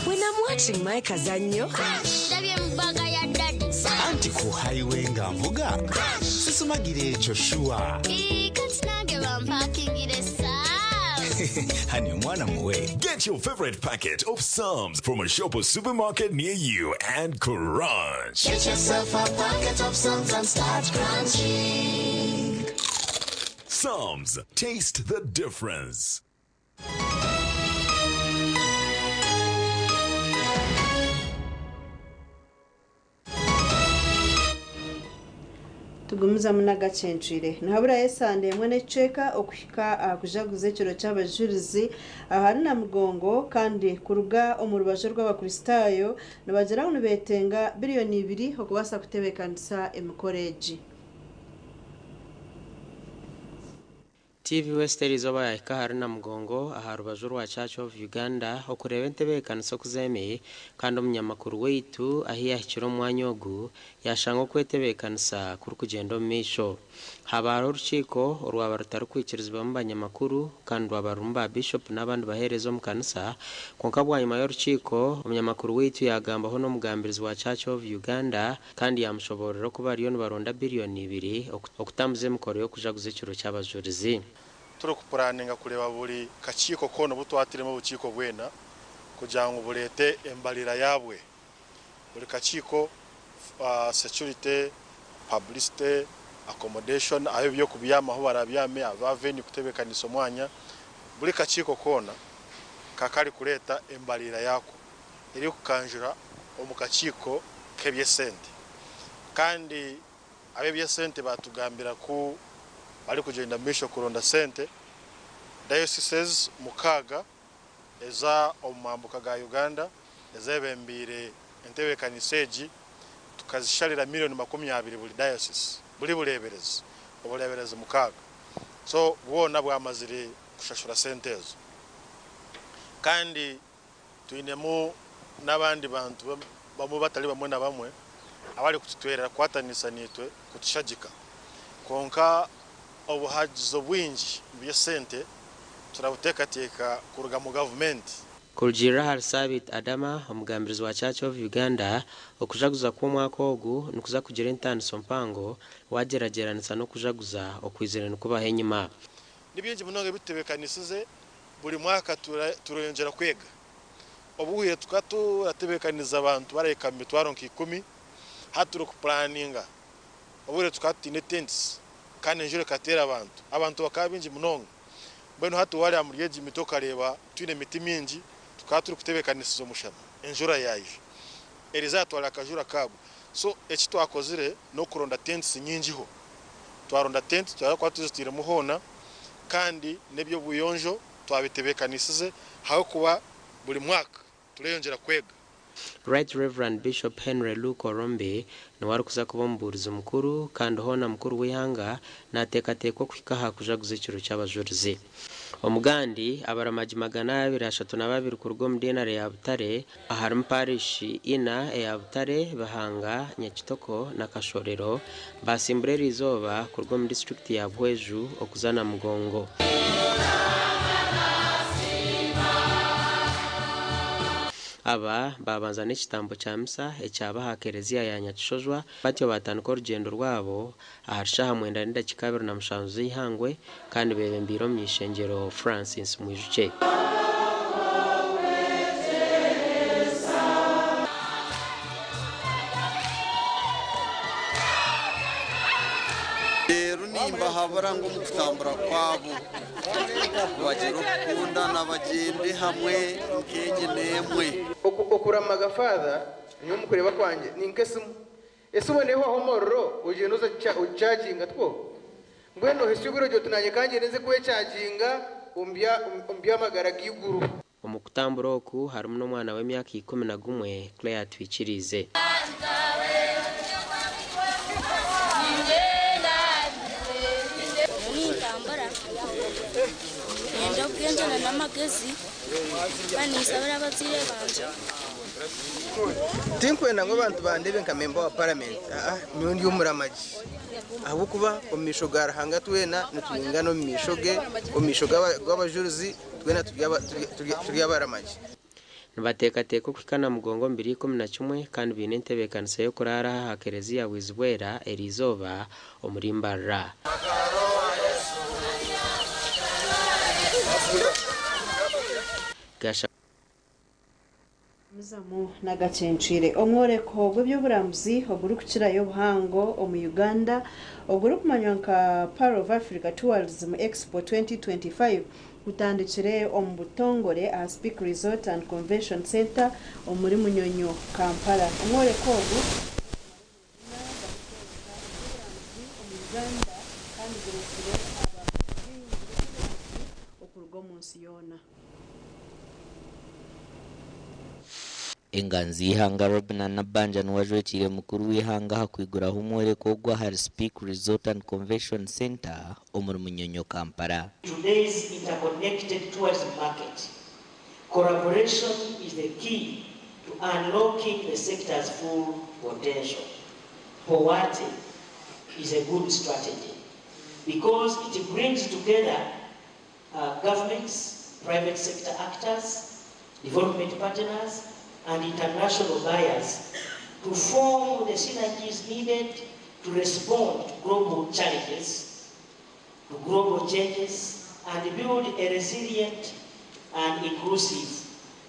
when I'm watching my kazannyo. Ndabye mu bag ya daddy. Anti ku highway nga nvuga sisumagira ekyo sure. Ii, kati nange bampakingire Sam's. Hani omwana muwe. Get your favorite packet of Psalms from a shop or supermarket near you and crunch. Get yourself a packet of Psalms and start crunching. Psalms, taste the difference. Tugumizamu n'agacencwire. Nihaburayo esande emwe n'ekicweka okuhika aha kujaguza ekiro ky'abajurizi ahari Namugongo kandi kuruga omu rubaju rw'Abakristaayo nibagira ngu nibeetenga biriyoni ibiri okubaasa kutebeekanisa emikoro egi. TV West eriizooba yaahika ahari Namugongo aha rubaju rwa Church of Uganda okureeba entebeekanisa oku zeemi kandi omunyamakuru waitu ahi yaahikire omu mwanya ogu yaashanga okwetebeekanisa kurikugyenda omu maisho. Haaba hariho orukiiko orwaba rutarikwikirizibwamu banyamakuru kandi rwaba rurimu ba Bishop n'abandi baheereza omu kanisa kwonka bwanyima y'orukiiko omunyamakuru waitu yaagambaho n'omugambirizi wa Church of Uganda kandi yaamushoboororera oku bariyo nibaronda biriyoni ibiri okutambuza emikoro y'okujaguza ekiro ky'abajurizi. Turikupuraninga kureeba buri kakiiko koona obu twatiremu obukiiko bwena kugira ngu bureete embarira yabwe. Buri kakiiko, security, publicity, accommodation, ahu eby'okubyama ahu barabyame, aba venue kutebeekanisa omwanya, buri kakiiko koona kakari kureeta embarira yaako erikukanjura omu kakiiko k'eby'esente. Kandi ab'eby'esente batugambira ku barikugyenda omu maisho kuronda sente. Dioceses 6 eza omu mambuka ga Uganda ezebembiire entebeekanisa egi tukazisharira miliyoni 20 buri diocese, buri bureeberezi, obureeberezi 6. So bwona bwamazire kushashura sente ezo. Kandi twinemu n'abandi bantu bamwe batari bamwe na bamwe abari kututwerera kukwatanisa niitwe kutushagika. Kwonka obuhagizo bwingi by'esente turabuteekateeka kuruga mu gavumenti. Kurugiirira ahari Sabiiti Adama, omugambirizi wa Church of Uganda, okujaguza kw'omwaka ogu nikuza kugira entaaniso mpango wagyeragyeranisa n'okujaguza okwizire nikubaho enyima. Ni bingi munonga ebitutebeekanisize. Buri mwaka turayongyera kwega. Obuhwire tukaba turatebeekaniza abantu barahika mu mitwaro nka 10, hati turikupuraninga. Obuhwire tukaba tutiine tents kandi enjura ekateera abantu, abantu bakaba bingi munonga. Mbwenu hati wareeba muri egi miti okareeba twine emiti mingi, tukaba turikutebeekanisiza omushana, enjura yaija erizatwara akajura kaagwa. So eki twakozire n'okuronda tents nyingiho. Twaronda tents turaza kuba tuzitiiremu hoona kandi n'eby'obuyonjo twabitebeekanisize ahabw'okuba buri mwaka tureyongyera kwega. Right Reverend Bishop Henry Luke Orombi niwe arikuza kuba omubuurizi mukuru kandi hoona mukuru w'eihanga naateekateekwa okuhika aha kujaguza ekiro ky'abajurizi. Omugandi abaramagi 232 kuruga omu diinare ya Butare aharimu parishi ina eya Butare, Bihanga, Nyakitoko na Kashorero basimbura eriizooba kuruga omu disiturikiti ya Buhweju okuza Namugongo. Aba babanza n'ekitambo kya misa ekyaba aha kereziya ya Nyakishojwa batyo batandika orugyendo rwabo ahari shaaha 9:27 z'eihangwe kandi beebembeire omuny'ishengyero Francis Mwijukye. Rero nimbahabura ngu omu kutambura kwabo bagire okukundana, bagyende hamwe nk'enyina emwe. Okuramaga, Father, nyowe omu kureba kwangye ni nk'esimu. Esimu nehwaho omuriro, ogyenda oza ogichaginga tikwo? Mbwenu ohitsya obwire ogira oti nanye kangyende nze kwechaginga omu by'amagara g'eiguru. Omu kutambura oku harimu n'omwana w'emyaka 11, Claire Twikiriize. Nintambura nyenda obwengye na n'amagezi kandi ninsabira abazaire bangye. Tinkwenda ngu abantu bandebe nka member wa parliament. Aa, nyowe ndi omuramagi, ahabwokuba omu maisho ga Ruhanga twena nitwingana omu maisho ge, omu maisho g'abajurizi twena turi abaramagi. Nibateekateeka okuhika Namugongo omu 2011 kandi baine entebeekanisa y'okuraara aha kereziya Bwizibwera eriizooba omuri Mbarara. Gasha. Muzamu n'agacencwire. Omworeko gw'ebyoburambuzi ogurikukirayo obuhango omu Uganda ogurikumanywa nka Pearl of Africa Tourism Expo 2025 gutandikire omu butongore aha Speke Resort and Convention Center omuri Munyonyo, Kampala. Omworeko ogu. nsi yoona. Enganzi y'eihanga Robinah Nabbanja niwe ajwekiire mukuru w'eihanga aha kwiguraho omworeko ogu ahari Speke Resort and Convention Centre omuri Munyonyo, Kampala. Today's interconnected tourism market, collaboration is the key to unlocking the sector's full potential. POATE is a good strategy because it brings together governments, private sector actors, development partners, and international buyers to form the synergies needed to respond to global challenges, to global changes, and build a resilient and inclusive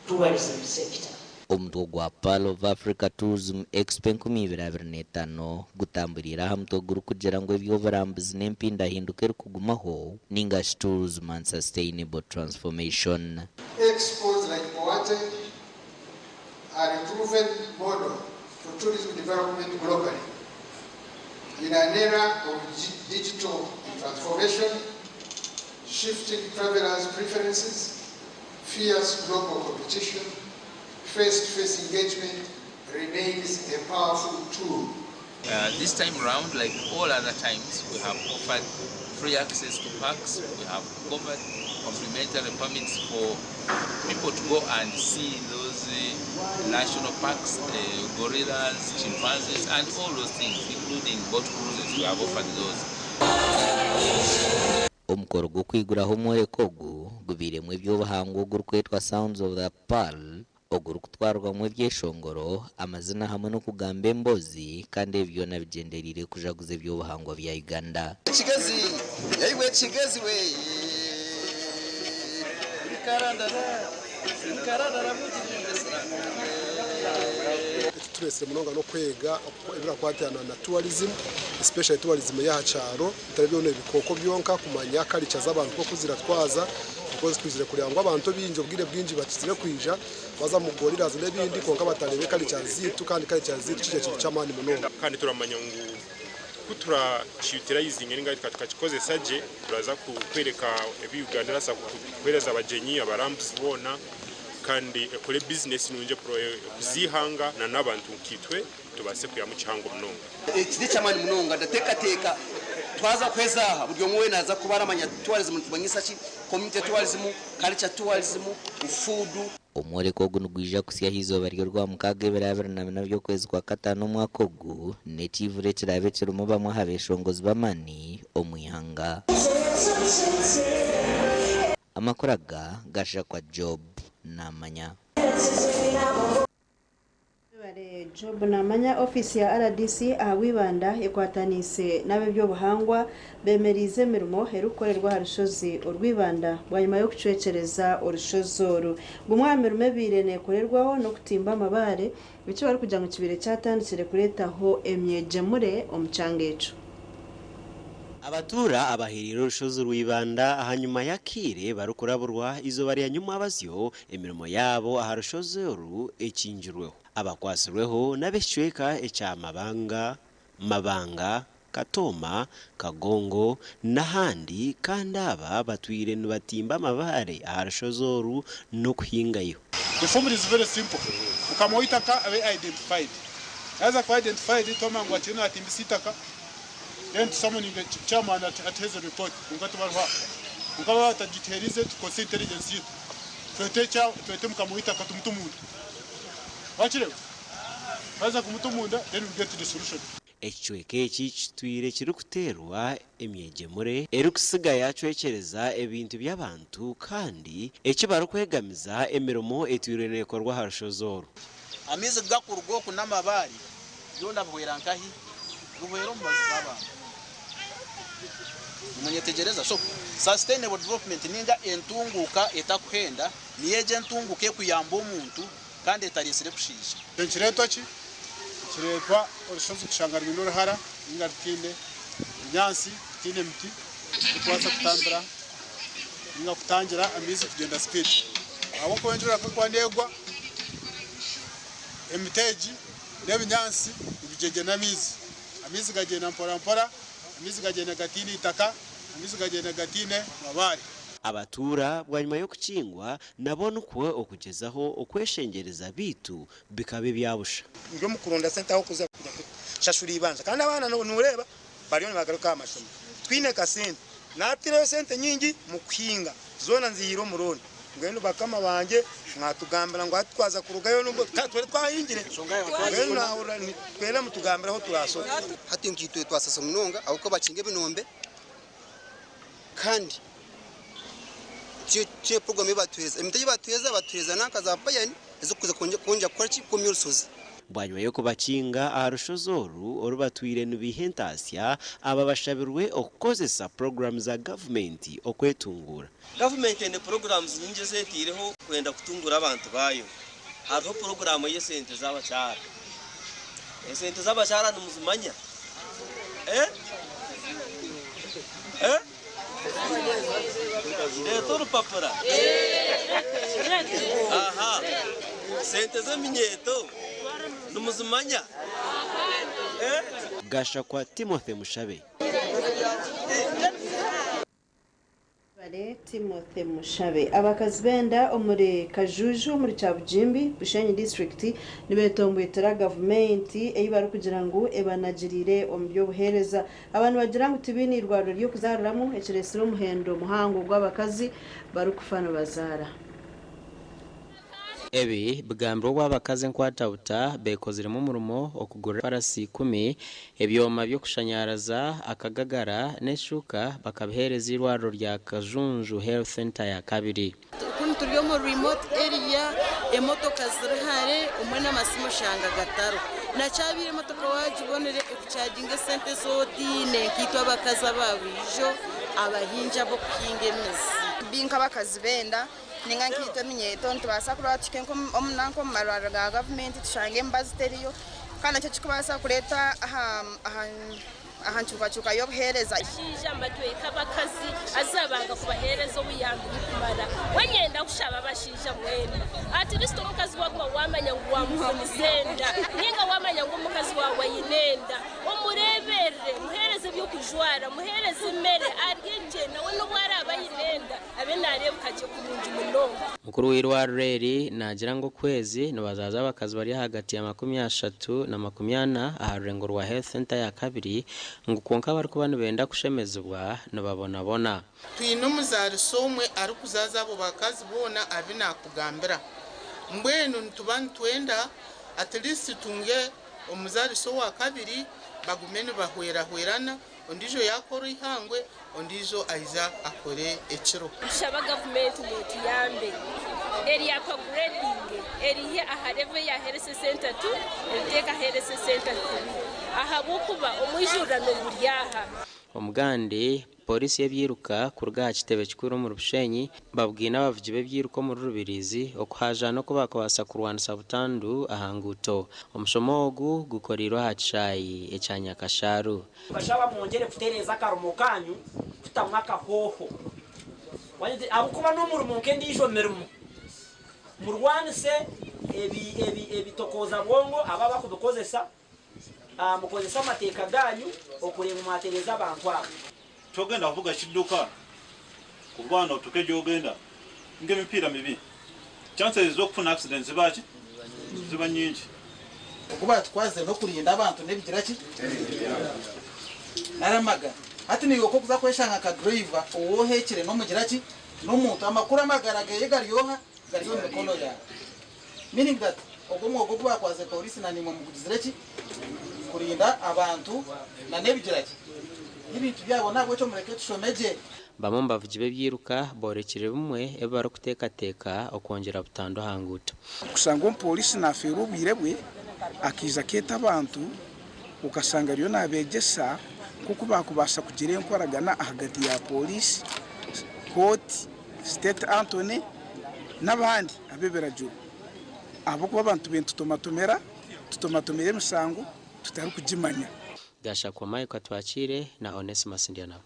tourism sector. Omutwe gwa Pearl of Africa Tourism Expo 2025 gutamburiire aha mutwe gurikugira ngu eby'oburambuzi n'empindahinduka erikugumaho ningashi Tourism and Sustainable Transformation. Expos like POATE are a proven model for tourism development globally. In an era of digital transformation, shifting travelers' preferences, fierce global competition, face-to-face engagement remains a powerful tool. This time round, like all other times, we have offered free access to parks. We have covered complimentary permits for people to go and see those national parks, gorillas, chimpanzees, and all those things, including boat cruises. We have offered those. Omukoro gw'okwiguraho omworeko ogu gubairemu eby'obuhangwa ogurikwetwa Sounds of the Pearl, ogurikutwarwamu ebyeshongoro, amazina hamwe n'okugamba emboozi, kandi ebi byona bigyendereire kujaguza eby'obuhangwa bya Uganda. Kigezi, yaiwe Kigezi we. Turesire munonga n'okwega ebirakwatana na tourism, especially tourism y'aha kyaro, bitari byona ebikooko byonka, kumanya culture z'abantu nk'oku ziratwaza, because twizire kureba ngu abantu bingi obwire bwingi bakizire kwija baza mu gorillas n'ebindi, konka batarebe culture zitu, kandi culture zitu kije kintu ky'amaani munonga. Kandi turamanya ngu kuturakiyutilizinga ninga tukakikozesa gye, turaza kwereka ebi Uganda erasa kuhereza abagyenyi abarambuzi boona, kandi ekore business nungi kuzihanga na n'abantu nkitwe tubase kuyamu kihango munonga. Eki n'ekyamaani munonga, ndateekateeka twaza kuheza aha buri omwe weena aza kuba aramanya tourism nitumanyisa ki, community tourism, culture tourism, food. Omworeko ogu nigwija kusya aha izooba ry'orwamukaaga ebiro 24 by'okwezi kwa kataano omwaka ogu, n'ekiivuro ekiraabe kirimu bamwe aha beeshongozi b'amaani omu ihanga. Amakuru aga gashakwa Job Namanya. Webare Job Namanya. Ofiisi ya RDC aha Bwibanda ekwataniise n'ab'ebyobuhangwa beemeriize emirimo erikukorerwa aha rushozi orw'Ibanda bwanyima y'okucwekyereza orushozi oru. Gumwe aha mirimo ebaire neekorerwaho n'okutimba amabaare, eki barikugira ngu kibaire kyatandikire kureetaho emyegyemure omu kyanga ekyo. Abatuura abaheriire orushozi rw'Ibanda ahanyuma y'akaire barikuraburwa izooba rya nyumwabazyo emirimo yaabo aha rushozi oru ekingirweho. Abakwatsirweho n'ab'ekicweka ekya Mabanga, Mabanga, Katooma, Kagongo n'ahandi, kandi aba batwire nibatimba amabaare aha rushozi oru n'okuhingayo. The formula is very simple. Mukama w'itaka abe identified. Yaza kuba identified, twamanya ngu akiriyo natimbisa itaka, then tusummoning the chairman atuheeze report. Kwonka tibaruha. Kwonka baba batagituherize, tukozese intelligence yitu. Twete mukama w'itaka tumute omunda. Wakireba? Twaza kumuta omunda, then we get to the solution. Ekicweka eki kitwire kirikuteerwa emyegyemure erikusiga yacwekyereza ebintu by'abantu, kandi eki barikwegamiza emirimo etwire neekorwa aha rushozi oru. Amaizi gakuruga oku n'amabaare byona bihwera nkahi? Bihwera omu maju g'abantu. Nimunyetegyereza? So sustainable development ninga entunguuka etakuhenda niyo egyo entunguuka ekuyamba omuntu kandi etareetsire kushiisha. Nikireetwa ki? Nikireetwa orushozi kushanga rwine oruhara ninga rutaine ebinyaatsi, rutaine emiti erikubaasa kutambira ninga kutangira amaizi kugyenda speed. Ahabw'okuba enjura ku erikuba neegwa, emiti egi n'ebinyaatsi nibigyegye n'amaizi. Amaizi gagyenda mpora mpora, amaizi gagyenda gataine itaka, amaizi gagyenda gataine mabaare. Abatuura bwanyima y'okukingwa nabo nikwo okugyezaho okweshengyereza beitu bikaba ebya busha. Ndi omu kuronda sente aho kuza kushashura ibanja kandi abaana noreeba bariyo nibagaruka aha mashomero twine kasente natireyo sente nyingi mu kuhinga zoona nzihire omu looni. Mbwenu bakama bangye mwatugambira ngu hati twaza kurugayo nubwo twari twahingire, mbwenu nahurira twena mutugambire ahu turasoke. Hati nkaitwe twasasa munonga ahabw'okuba bakinga ebinombe kandi tiyo puroguramu ei batuheereza. Emiti ei batuheereza, batuheereza nanka za payani ez'okuza kwongyera kukora ki? Kwomya orushozi. Bwanyima y'okubakinga aha rushozi oru oru batwire nibaiha entaasya, aba bashabirwe okukozesa puroguraamu za gavumenti okwetunguura. Gavumenti eine puroguraamu nyingi ezi etaireho kwenda kutunguura abantu baayo. Hariho puroguraamu ey'esente z'abakyara. Esente z'abakyara nimuzimanya? Eh? Eh? Ndeete orupapura? Aha. Sente z'eminyeeto nimuzimanya? Eh? Gashakwa Timothy Mushabe. Bare Timothy Mushabe. Abakazi benda omuri Kajuju omuri Kyabugimbi, Bushenyi district nibetombwetera gavumenti ei barikugira ngu ebanagiriire omu by'obuheereza. Abantu bagira ngu tibaine irwariro ry'okuzaariramu ekireetsire omuhendo muhango gw'abakazi barikufa nibazaara. Ebi bigambirwe obu abakazi enkwatabuta beekoziremu omurimo okugura farasi 10, ebyoma by'okushanyaraza, akagagara n'eshuka bakabiheereza eirwariro rya Kajunju Health Centre ya kabiri. Kunu turi omu remote area, emotoka ziri hare, omwe n'amasimu oshanga gatariho. Nakyabaire emotoka wagibonire ekuchaginga esente z'otiine nkaitwe abakazi aba buriijo abahingi ab'okuhinga emizi. Nk'abakazi benda ninga nkaitwe eminyeeto nitubaasa kuraba tuhike nanka omu marwariro ga gavumenti tushange emibazi teriyo kandi nakyo kikubaasa kureeta aha aha aha nkyukakyuka y'obuheereza. Abashaija nibatweka abakazi haza banga kubaheereza obuyambi burikumara. Wenyenda kushaba abashaija mwena, at least omukazi waguma wamanya ngu wamufunisa enda ninga wamanya ngu omukazi waawe aine enda, omureeberere, muheereze eby'okujwara, muheereze emere arye gye nawe n'obu araabe aine enda abe naareebeka gye kurungi munonga. Mukuru w'eirwariro eri naagira ngu okwezi nibazaaza abakazi bari ahagati ya 30 na 40 aha rurengo rwa Health Centre ya kabiri ngu kwonka abarikuba nibenda kushemezibwa nibabonabona. Twine omuzaarisa omwe arikuzaaza abo bakazi boona abu naakugambira. Mbwenu nituba nitwenda at least tutunge omuzaarisa owa kabiri bagume nibahwerahwerana, ondiijo yaakora eihangwe, ondiijo aija akore ekiro. Nitushaba gavumenti ngu etuyambe eri upgrading erihe aha level ya health center 2 eriteeka health center 3 ahabw'okuba omwijurano guri aha. Omugandi polisi y'ebyiruka kuruga aha kitebe kikuru omuri Bushenyi babwine abavugi b'ebyiruka omuri Rubirizi okuhajaana oku bakubaasa kurwanisa butandu aha nguuto. Omushomo ogu gukoreirwe aha kishaayi ekya Nyakasharu. Bashaba mwongere kutereeza akarumo kanyu kutamu akahooho ahabw'okuba n'omurimo nk'endiijo mirimo. Murwanise ebitokooza bwongo aba abakubikozesa, mukozese amateeka ganyu okureeba mwatereeza abantu abo. Togenda kuvuga kidduka kuba otuuke gy'ogenda ng'emipiira mibi, chances z'okufuna accident ziba ki? Ziba nyingi. Okuba tukwaze n'okurinda abantu n'ebigira ki naramagara. Hati niiwe okwo kuza kweshanga nka driver owohekire n'omugira ki n'omuntu amakuru amagara geye garyoha gari omu mikono yawe, meaning that ogwo omwoga ogu bakwaze polisi na nimwe mugugizire ki kurinda abantu na n'ebigira ki n'ebintu byabo. Nabwekyo mureke tushome gye. Bamwe omu bavugi b'ebyiruka borekire bimwe ebi barikuteekateeka okwongyera butandu aha nguuto. Kusanga omupoliisi nafeerwa obwire bwe akiiza akeeta abantu, okasanga ariyo nabeegyesa nk'oku bakubaasa kugira enkoragana ahagati ya polisi, kooti, state attorney n'abandi ab'ebiragiro, ahabw'okuba abantu be nitutomatomera tutomatomera emisango tutarikugimanya. Gashakwa Mike Twakire na Onesimus Ndyanabo.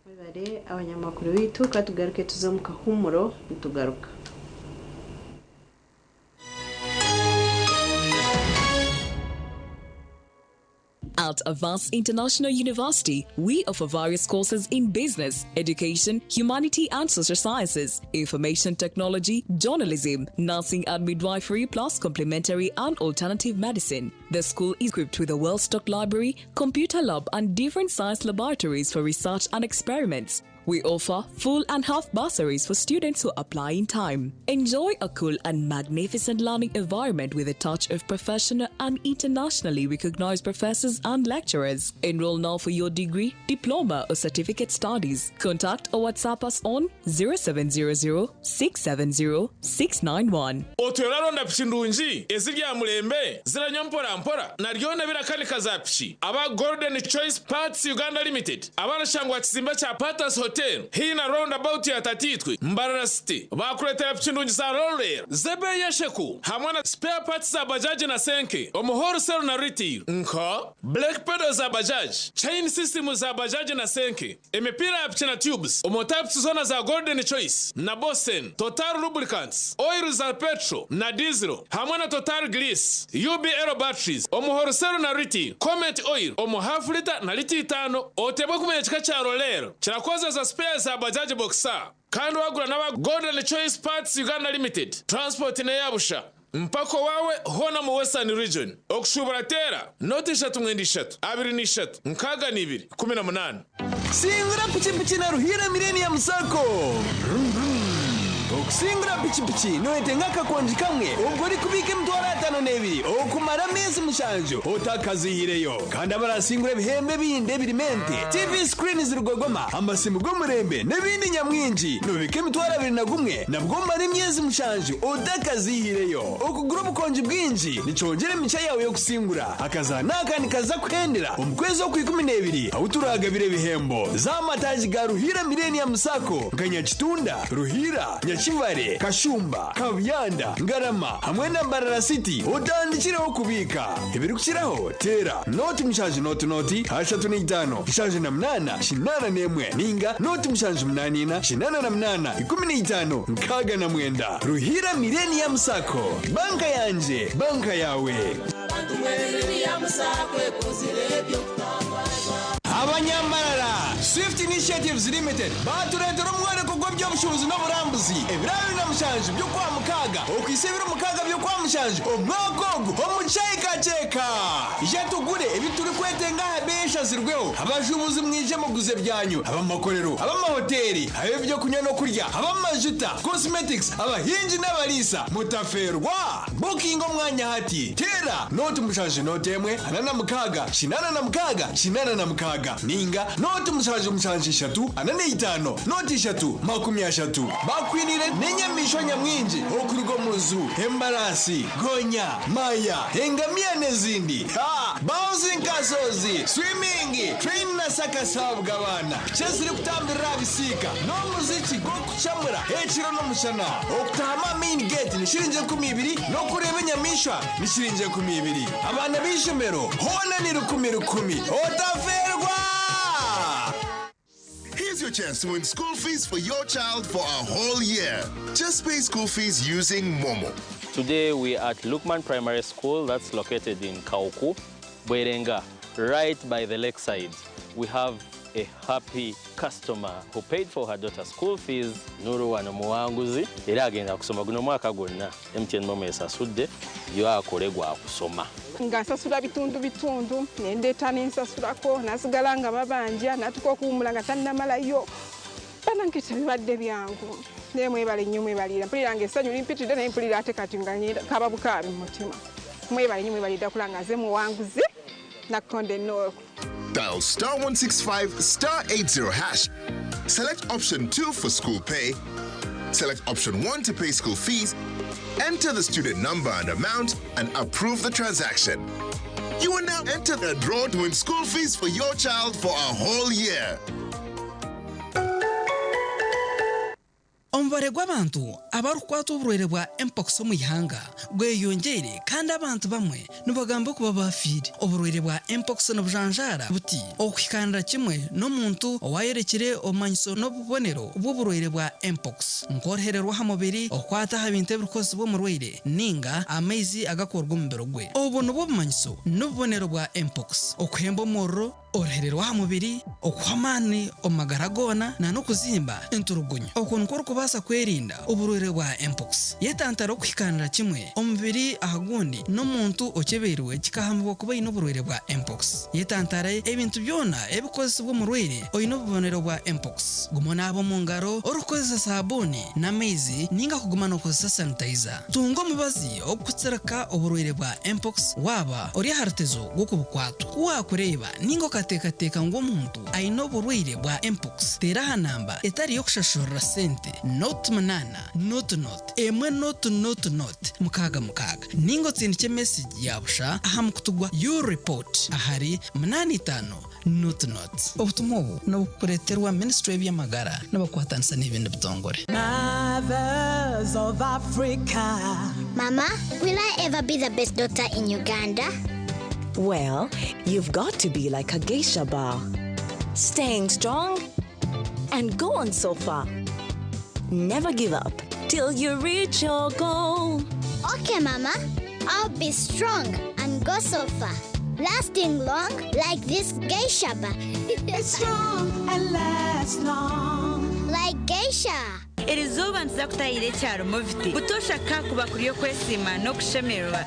Mwebare abanyamakuru bitu, katugaruke tuze omu kahumuro, nitugaruka. I'll At Avance International University, we offer various courses in business, education, humanity and social sciences, information technology, journalism, nursing and midwifery, plus complementary and alternative medicine. The school is equipped with a well-stocked library, computer lab, and different science laboratories for research and experiments. We offer full and half bursaries for students who apply in time. Enjoy a cool and magnificent learning environment with a touch of professional and internationally recognized professors and lecturers. Enroll now for your degree, diploma, or certificate studies. Contact or WhatsApp us on 0700 670 691. Otyo oraronda piki ndungi eziri aha murembe ziranywa mpora mpora naryona birakanika za piki aba Golden Choice Parts Uganda Limited abarashangwa aha kizimbe kya Patas Hotel haihi na roundabout ya Tatiitwe, Mbarara City bakureetera piki ndungi za Roller z'ebeeyi esheku hamwe na spare parts za bajaji na senke omu wholesale na retail nka brake pedal za bajaji, chain system za bajaji na senke, emipiira ya piki na tubes omu types zoona za Golden Choice na Bosen, Total Lubricants, oil za petrol na diesel hamwe na Total Grease, UBL batteries omu wholesale na retail, Comet oil omu half litre na lita itaano. Otebwe kumanya ekika kya Roller kirakozesa spares za Bajaj Boxer kandi wagura n'aba Golden Choice Parts Uganda Limited transport n'eya busha mpaka owaawe hoona omu Western Region. Okushuubura teera noti ishatu mwenda ishatu abiri na ishatu nkaaga na ibiri ikumi na munaana. Singura pikipiki na Ruhiira Millennium Sacco! Vroom vroom. Okusingura pikipiki noyetenga akakongi kamwe obwo orikubiika emitwaro ataano n'ebiri okumara ameezi mushanju otakazihireyo. Kandi abarasingura ebihembo ebindi ebirimu ente, TV screen zirugogoma, amasimu g'omurembe n'ebindi nyamwingi. Nobiika emitwaro abiri na gumwe nabwo omare emyezi mushanju otakazihireyo. Okugura obukongi bwingi nikyongyera emigisha yaawe y'okusingura. Akazaano aka nikaza kuhendera omu kwezi okw'ikumi n'ebiri ahu turaagabire ebihembo. Za aha mataagi ga Ruhiira Millennium Sacco nka Nyakitunda, Ruhiira, Nyakivare, Kashumba, Kabuyanda, Ngarama hamwe na Mbarara City otandikireho kubiika. Ebirikukiraho teera nooti mushanju nooti nooti ashatu n'eitaano nshanju na munaana kinaana n'emwe ninga nooti mushanju munaana ina kinaana na munaana ikumi n'eitaano nkaaga na mwenda. Ruhiira Millennium Sacco, banka yangye, banka yaawe. Abanyambarara, Swift Initiatives Limited baatureetera omworeko gw'eby'obushuubuzi n'oburambuzi ebiro abiri na mushanju by'Okwamukaaga okuhitsya ebiro mukaaga by'Okwamushanju omwaka ogu omu Kyeka-kyeka. Ija tugure ebi turikwetenga aha beeyi eshazirweho. Abashuubuzi mwije muguze ebyanyu, ab'amakorero, ab'amahoteeri, ab'eby'okunywa n'okurya, ab'amajuta, cosmetics, abahingi n'abariisa. Mutafeerwa! Bukinga omwanya hati. Teera nooti mushanju nooti emwe ana na mukaaga kinaana na mukaaga kinaana na mukaaga ninga nooti mushanju mushanju ishatu ana n'eitaano nooti ishatu makumi ashatu. Bakwiniire n'enyamaishwa nyamwingi okuruga omu zoo, embaraasi, gonya, maya, engamiya n'ezindi. Ha! Bouncing castles, swimming, train na circus ahabw'abaana, piki ezirikutambirira aha bisiika n'omuziki gw'okucamura ekiro n'omushana. Okutaahamu aha main gate ni shiringi enkumi ibiri n'okureeba enyamaishwa ni shiringi enkumi ibiri. Abaana b'eishomero hoona ni rukumi rukumi. Otafeerwa! Here's your chance to win school fees for your child for a whole year. Just pay school fees using Momo. Today we are at Lukman Primary School that's located in Kauku, Bwerenga, right by the lakeside. We have a happy customer who paid for her daughter's school fees. Nuru wano muwanguzi era agenda kusoma guno mwaka gwonna. MTN Momo esasudde yo akole gwa kusoma. Nga nsasula bitundu bitundu nendeeta nensasulako nasigala nga babanja natuka okuwumula nga tannamalayo banange tebibadde byangu naye mwebale nnyo mwebalira mpulira nga essanyu limpitidde naye mpulira ate kati nga kaba bukaabi mu mutima mwebale nnyo mwebalidde kula nga nze muwanguzi nakonde Noor. Dial star 165 star 80 hash. Select option 2 for school pay. Select option 1 to pay school fees. Enter the student number and amount and approve the transaction. You will now enter the draw to win school fees for your child for a whole year. Omubare gw'abantu abarikukwatwa oburwaire bwa Mpox omu ihanga gweyongyeire kandi abantu bamwe nibagamba okuba baafiire. Oburwaire bwa Mpox nibujanjaara buti okuhikaanira kimwe n'omuntu owaayorekire obumanyiso n'obubonero bw'oburwaire bwa Mpox nk'oruhere rw'aha mubiri, okukwata aha bintu ebirikukozesibwa omurwaire ninga amaizi agakuruga omu mubiri gwe. Obu nibwo bumanyiso n'obubonero bwa Mpox, okuhemba omuriro, Oruhere rw'aha mubiri, okuhwa amaani omu magara goona na n'okuzimba enturugunyu. Okwo nikwo orikubaasa kwerinda oburwaire bwa mpox. Yetantare okuhikaanira kimwe omubiri aha gundi n'omuntu okyebeirwe kikahamibwa kuba aine oburwaire bwa mpox. Yetantare ebintu byona ebikukozesibwa omurwaire oine obubonero bwa mpox. Guma onaabe omu ngaro orikukozesa saabuuni n'amaizi ninga kuguma nookozesa sanitayiza. Tunga omubazi ogurikutsirika oburwaire bwa mpox waaba ori aha rutezo rw'okubukwatwa. Ku waakureeba ninga okateekateeka ngu omuntu aine oburwaire bwa mpox, teera aha namba etari y'okushashurira sente, nought munaana, nought nought, emwe nought nought nought, mukaaga mukaaga, ninga otsindikye mesegi ya busha aha mukutu gwa U-report ahari munaana itaano nought nought. Obutumwa obu nibukureeterwa Minisitule y'eby'amagara nibakwatanisa n'ebindi bitongore. Mothers of Africa. Mama, will I ever be the best doctor in Uganda? Well, you've got to be like a geisha bar, staying strong and go on so far. Never give up till you reach your goal. Okay, Mama, I'll be strong and go so far. Lasting long like this geisha bar. It's strong and lasts long. Like geisha. Erizooba nituza kutahira ekyaro Movit butoosha kakuba kuri okwesiima n'okushemererwa.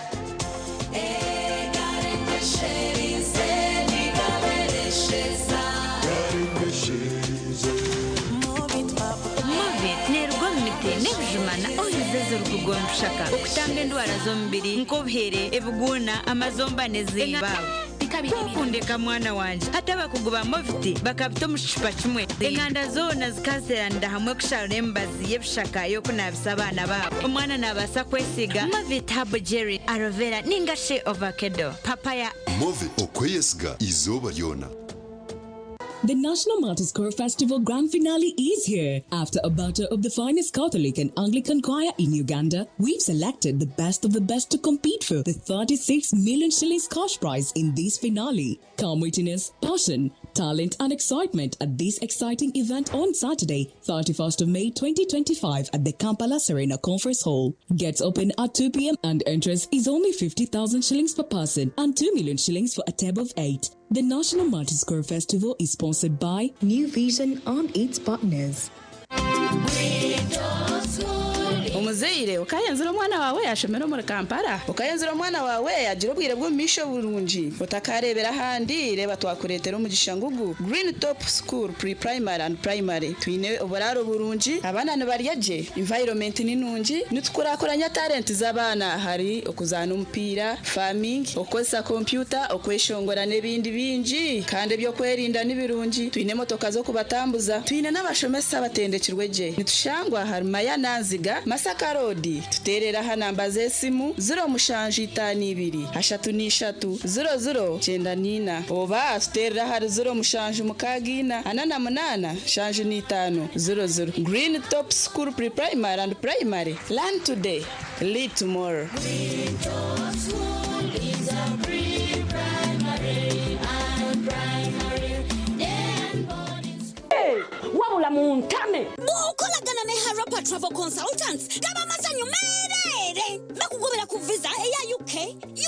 Movit neeruga omu miti n'ebijuma na oils ezirikuruga omu bishaka okutamba endwara z'omubiri nk'obuhere, ebiguuna, amazomba n'ezindi. Kwokundeka mwana wangye. Hati abakugu ba Movit bakabita omu kicupa kimwe. Enganda zoona zikazeeranira hamwe kusharura emibazi y'ebishaka y'okunaabisa abaana baabo. Omwana naabaasa kwesiiga Movit Herbal Jelly, Aloe Vera ninga shi Ovakedo, Papaya. Movit okweyesiga eizooba ryona. The National Martyrs Choir Festival Grand Finale is here. After a battle of the finest Catholic and Anglican choir in Uganda, we've selected the best of the best to compete for the 36 million shillings cash prize in this finale. Come witness passion, talent, and excitement at this exciting event on Saturday, 31st of May 2025 at the Kampala Serena Conference Hall. Gets open at 2 p.m. and entrance is only 50,000 shillings per person and 2 million shillings for a table of 8. The National Martyrs Choir Festival is sponsored by New Vision and its partners. Omuzaire okayenzire omwana waawe yashomera omuri Kampala? Okayenzire omwana waawe yagira obwire bw'omu maisho burungi? Otakareebera ahandi, reeba twakureetera omugisha ngugu Green Top School Pre-Primary and Primary. Twine oburaaro burungi, abaana nibarya gye, environment ni nungi, nitukurakuranya talent z'abaana ahari okuzaana omupiira, farming, okukozesa kompyuta, okweshongora n'ebindi bingi. Kandi eby'okwerinda ni birungi, twine emotoka z'okubatambuza, twine n'abashomesa abatendekirwe gye. Nitushangwa ahari Mayana Nziga, Masaka Road. Tuteerere aha namba z'esimu 0752 33 00 94 oba tuteerere ahari 0764 48 75 00. Green Top School Pre-Primary and Primary. Learn today, lead tomorrow. Green Top School is a pre-primary and primary and boarding school. Wabula muntame. Bw'okolagana ne Harapa Travel Consultants gaba masanyu meereere. Bakugobera ku visa eya UK,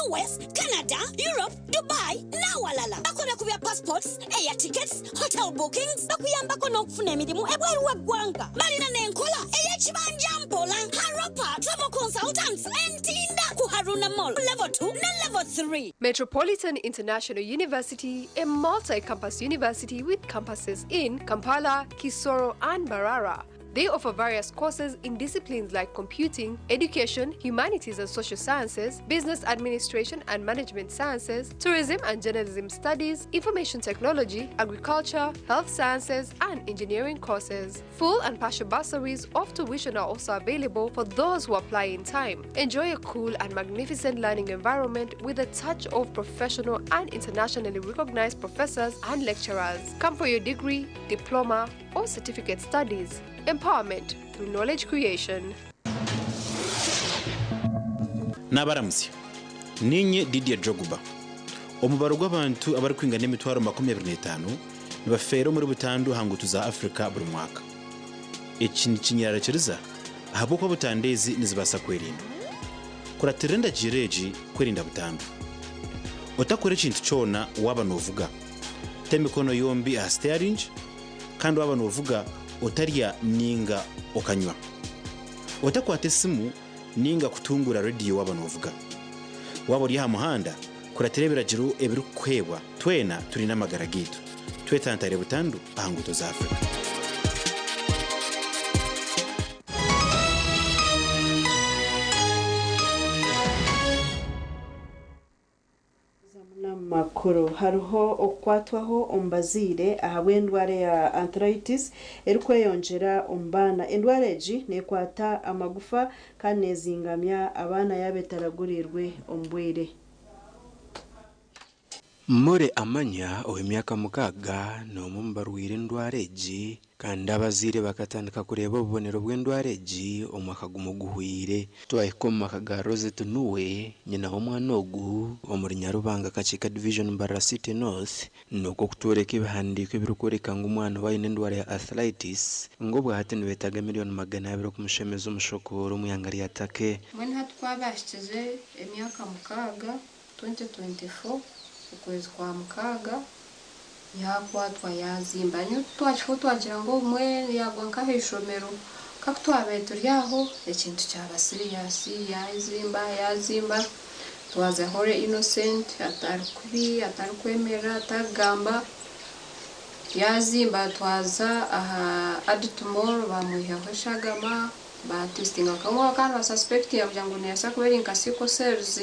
US, Canada, Europe, Dubai n'awalala. Bakola ku bya passports, air tickets, hotel bookings, bakuyambako n'okufuna emirimu ebweru w'eggwanga. Balina n'enkola ey'ekibanja mpola. Harapa Travel Consultants Entinda ku Haruna Mall level 2 ne level 3. Metropolitan International University, a multi-campus university with campuses in Kampala, Kisoro, and Mbarara. They offer various courses in disciplines like computing, education, humanities and social sciences, business administration and management sciences, tourism and journalism studies, information technology, agriculture, health sciences, and engineering courses. Full and partial bursaries of tuition are also available for those who apply in time. Enjoy a cool and magnificent learning environment with a touch of professional and internationally recognized professors and lecturers. Come for your degree, diploma, or certificate studies. Empower Empowerment through knowledge creation. Naabaramutsya. Niinye Didier Drogba. Omubaro gw'abantu abarikwingana emitwaro 25 nibafeera omuri butandu aha nguuto za Africa buri mwaka. Eki nikinyerarikiriza ahabw'okuba butandu ezi nizibaasa kwerindwa. Kuratirira endagiiro egi kwerinda butandu. Otakora ekintu kyona waaba noovuga. Ta emikono yombi aha siteyaringi kandi waaba noovuga otarya nainga okanywa. Otakwata esimu nainga kutunguura rediyo waaba noovuga. Waaba ori aha muhanda, kuratira ebiragiro ebirikukuheebwa. Twena turinde amagara gaitu. Twetantare butandu aha nguuto za Africa. N'amakuru hariho okukwatwaho omu bazaire ahabw'endwara eya arthritis erikweyongyera omu baana. Endwara egi neekwata amagufa kandi neezingamya abaana yaaba etaraguriirwe omu bwire. Mure Amanya ow'emyaka 6 n'omwe omu barwaire endwara egi kandi abazaire bakatandika kureeba obubonero bw'endwara egi omwaka gumwe oguhweire. Twahika omu maka ga Rosette Nuwe, nyina w'omwana ogu, omuri Nyarubanga, Kakiika Division, Mbarara City North, nikwo kutworeka ebihandiiko ebirikworeka ngu omwana we aine endwara ya arthritis ngu obwahati nibeetaaga 200,000,000 okumushemeza omushokooro omu ihanga rya Turkey. Mbwenu hati ku abahikize emyaka 6, 2024, okwezi kwa mukaaga, yaakwatwa yaazimba. Nyowe twakihwa twagira ngu obumwe yaagwa nk'aha ishomero. Ka ku twabaire turi aho, ekintu kyaba siriyasi, yaazimba, yaazimba. Twaza Holy Innocent atari kubi, atarikwemera, atarikugamba. Yaazimba twaza aha Adtmore baamwihaho eshagama, baatesitinga kwonka bakaba nibasuspectinga kugira ngu neebaasa kuba eri nka sickle cells.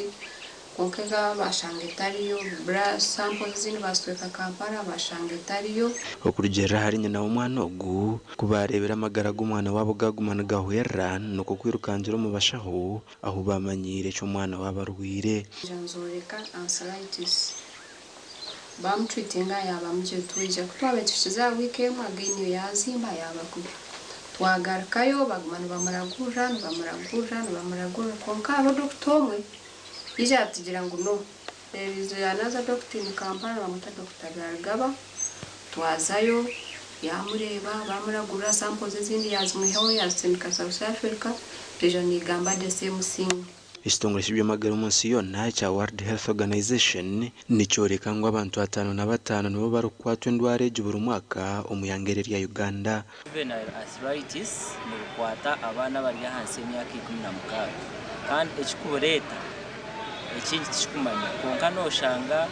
Kwonka eka baashanga etariyo, blood samples ezindi baazitweka Kampala baashanga etariyo. Okurugiirira ahari nyina w'omwana ogu, ku baareebire amagara g'omwana waabo gaaguma nigahwerera nikwo kwirukangira omu bashaho ahu baamanyiire eki omwana waabo arwaire. Nzooreka arthritis. Baamutreatinga yaaba mugye twija. Ku twabaire tuhikize aha wiiki emwe again yaazimba yaaba kubi. Twagarukayo baguma nibamuragurira nibamuragurira nibamuragurira kwonka hariho dokita omwe yaija yatugira ngu no there is another doctor in Kampala bamweta Doctor Byarugaba. Twazayo yamureeba bamuragurira samples ezindi yazimwihaho yazitsindika South Africa twija nigamba the same thing. Ekitongore ky'eby'amagara omu nsi yoona ekya World Health Organization nikyoreka ngu abantu 55 nibo barikukwatwa endwara egi buri mwaka omu ihanga eri erya Uganda. Juvenile arthritis nibukwata abaana abari ahansi y'emyaka 16 kandi ekirikubureeta ekingi tikikumanywa kwonka noshanga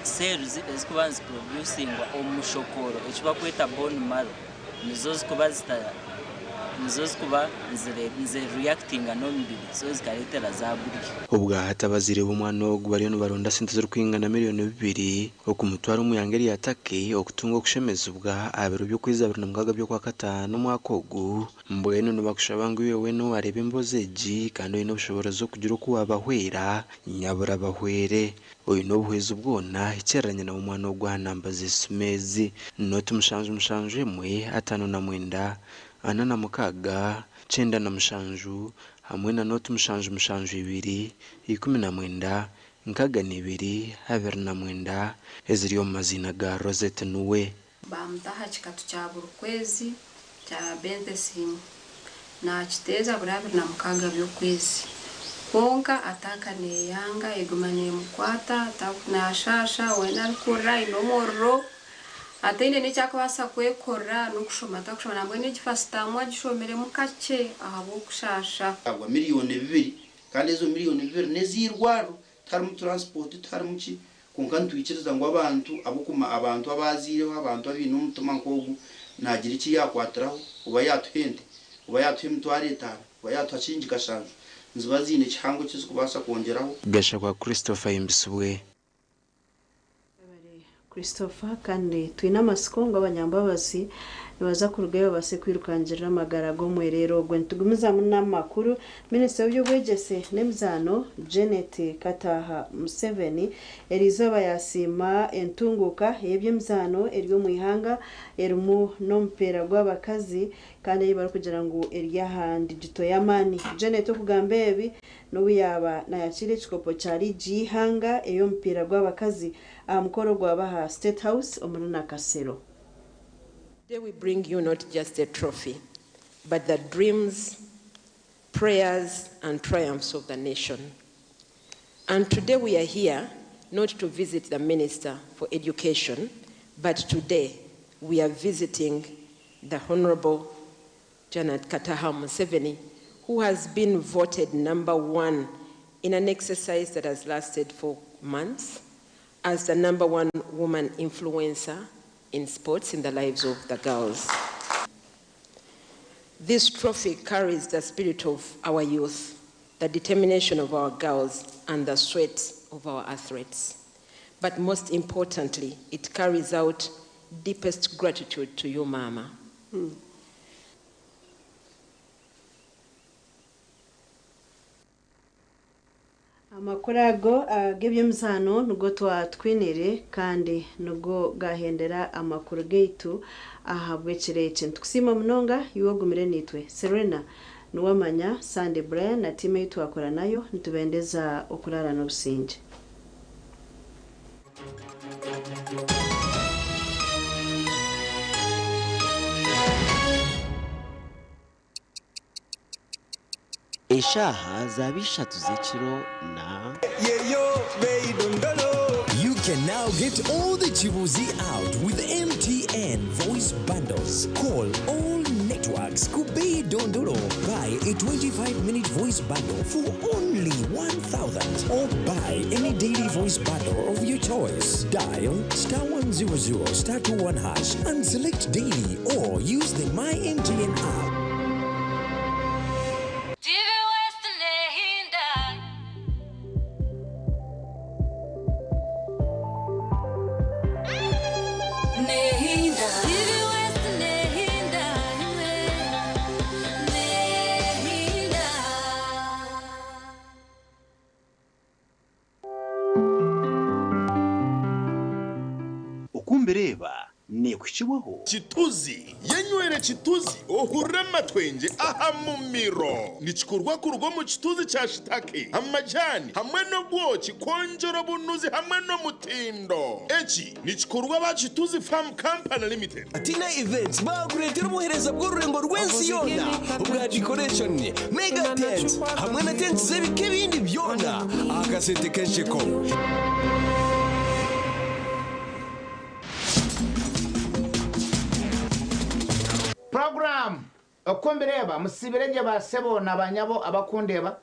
cells ezirikuba niziproducingwa omu mushokooro eki barikweta bone marrow nizo zikuba zita nizo zikuba nizireactinga n'omubiri so zikareetera zaagurya. Obwahati abazaire b'omwana ogu bariyo nibaronda sente zirikwingana 2,000,000 okumutwara omu ihanga erya Turkey okutunga okushemezibwa aha biro by'okwezi 26 by'Okwakataano omwaka ogu. Mbwenu nibakushaba ngu iwe weena owareeba emboozi egi kandi oine obushoboorozi okugira oku waabahwera, nyabura bahwere. Oine obuhwezi bwona, hikiirira nyina w'omwana ogu aha namba z'esimu ezi, noti mushanju mushanju emwe, 59, 46, 97 hamwe na noti mushanju mushanju ibiri, 19, 62, 29 eziri omu maziina ga Rosette Nuwe. Baamuta aha kikatu kya buri kwezi kya Benthecin, naakiteeza buri 26 by'okwezi. Kwonka ataaka neeyanga, eguma neemukwata, naashaasha, weena arikurira aine omuriro, ataine n'eki arikubaasa kwekorera, n'okushoma atakushoma. Nambwenu egi fasitaamu agishomiremu kakye ahabw'okushaasha. Habwa 2,000,000 kandi ezo 2,000,000 n'ez'eirwariro tiharimu transport tiharimu ki kwonka nitwikiriza ngu abantu ab'okuma abantu abaaziireho abantu abaine omutima nk'ogu naagira eki yaakwatiraho oba yaatuha ente oba yaatuha 50,000 oba yaatuha kingi kashanju niziba ziine kihango eki zirikubaasa kwongyeraho. Gashakwa Christopher Ahimbisibwe. Christopher kandi twine amatsiko ngu abanyambabazi Nibaza kurugayo babaase kwirukangirira amagara g'omwereere ogwo. Nitugumizamu n'amakuru, Minisita w'eby'obwegyese n'emizaano, Janet Kataaha Museveni eriizooba yasiima entunguuka ey'eby'emizaano eri omu ihanga erimu n'omupiira gw'abakazi kandi ei barikugira ngu eri aha ndigito y'amaani. Janet okugamba ebi n'obu yaaba nayakiira ekikopo kya liigi y'eihanga ey'omupiira gw'abakazi aha mukoro ogwaba aha State House omuri Nakasero. Today we bring you not just a trophy, but the dreams, prayers, and triumphs of the nation. And today we are here not to visit the Minister for Education, but today we are visiting the Honorable Janet Kataha Museveni, who has been voted number one in an exercise that has lasted for months as the number one woman influencer in sports in the lives of the girls. This trophy carries the spirit of our youth, the determination of our girls, and the sweat of our athletes. But most importantly, it carries out deepest gratitude to you, Mama. Amakuru ago ag'eby'emizaano nigo twatwiniire kandi nigo gaahendera amakuru gaitu ahabw'ekiro eki. Nitukusiima munonga iwe ogumire naitwe. Serena Niwamanya, Sandy Brian na tiimu ei twakora nayo nitubendeza okuraara n'obusingye. Eshaaha zaaba ishatu z'ekiro na. You can now get all the Chibuzi out with MTN voice bundles. Call all networks Kubei Dondolo. Buy a 25 minute voice bundle for only 1000 or buy any daily voice bundle of your choice. Dial star 100 star 21 hash and select daily or use the My MTN app. TV West Nehinda. Nehinda. TV West Nehinda. Nehinda. Okumbireeba neekuhikibwaho. Kituzi yenywere kituzi ohurire amatwengye aha mumiro. Nikikorwa kuruga omu kituzi kya shitake, amajani hamwe n'obwoki kwongyera obunuzi hamwe n'omutindo. Eki nikikorwa aba Kituzi Farm Company Limited. Tina Events baakureetera obuheereza bw'orurengo rw'ensi yoona obwa decoration, mega tents hamwe na tents z'ebika ebindi byona aha kasente k'ensheko. Program Okumbireeba Musibire gye ba sebo na ba nyabo abakundeeba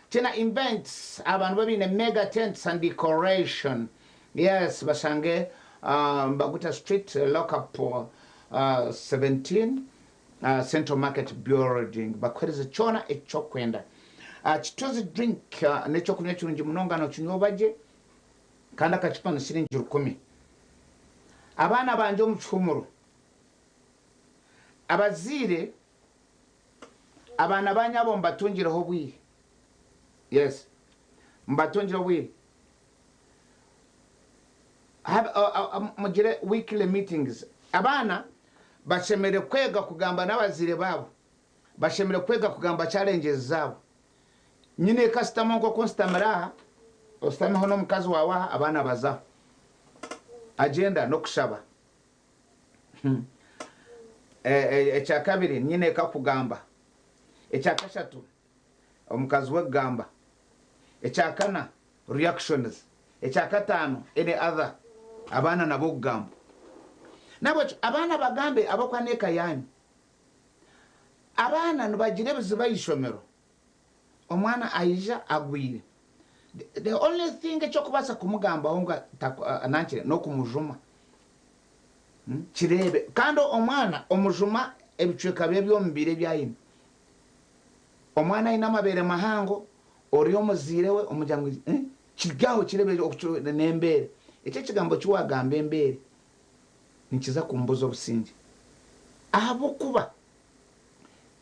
Tina Events abantu babiine mega tents and decoration yes bashange Mbaguta street lockup 17 Central Market building bakuhereze kyona ekyokwenda Kituzi drink nekyokunywa kirungi munonga nokinywa obagye kandi akacupa ni siringi rukumi Abaana bangye omu kihumuro Abazaire abaana banyu abo mubatungireho obwire. Yes. Mubatungire obwire. Have, mugire weekly meetings. Abaana bashemereire kwega kugamba n'abazaire baabo. Bashemereire kwega kugamba challenges zaabo. Nyineeka ashutama nk'oku nshutamire aha, oshutameho n'omukazi waawe aha, abaana bazaho. Agenda n'okushaba. Ekyakabiri, nyineeka kugamba. Ekyakashatu, omukazi we kugamba. Ekyakana, reactions. Ekyakataano, any other, abaana nabo kugamba. Nahabwekyo abaana bagambe ahabw'okuba n'eka yaanyu. Abaana nibagira ebizibu aha ishomero. Omwana aija agwire, the only thing eki orikubaasa kumugambaho ngu nankire n'okumujuma. Kireebe. Kandi omwana omujuma ebicweka bye by'omubiri ebi aine. Omwana aine amabeere mahango, ori omuzaire we omugira ngu kiri aho kireebe n'embeere. Eki ekigambo eki waagamba embeere nikiza kumubuza obusingye. Ahabw'okuba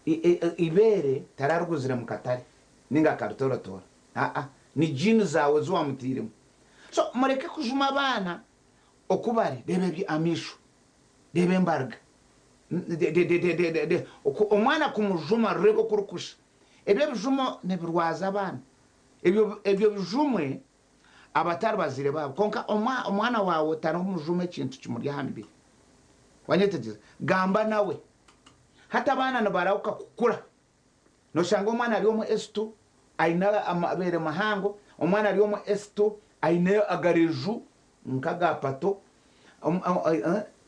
eibeere tarariguzire mu katare ninga akaritoratora, aa, ni jiini zaawe ezi wamutairemu. So mureke kujuma abaana oku bari, reeba ebyo amaisho, reeba embariga, omwana kumujuma reeba oku orikushusha. Ebyo ebijumo nibirwaza abaana. Ebyo ebyo bijumwe abatari bazaire baabo. Kwonka omwana waawe otarimujuma ekintu kimuri aha mibiri. Wanyetegyereza? Gamba nawe. Hati abaana nibarahuka kukura. Noshanga omwana ari omu S2 aine amabeere mahango, omwana ari omu S2 aine agareju nk'aga pato.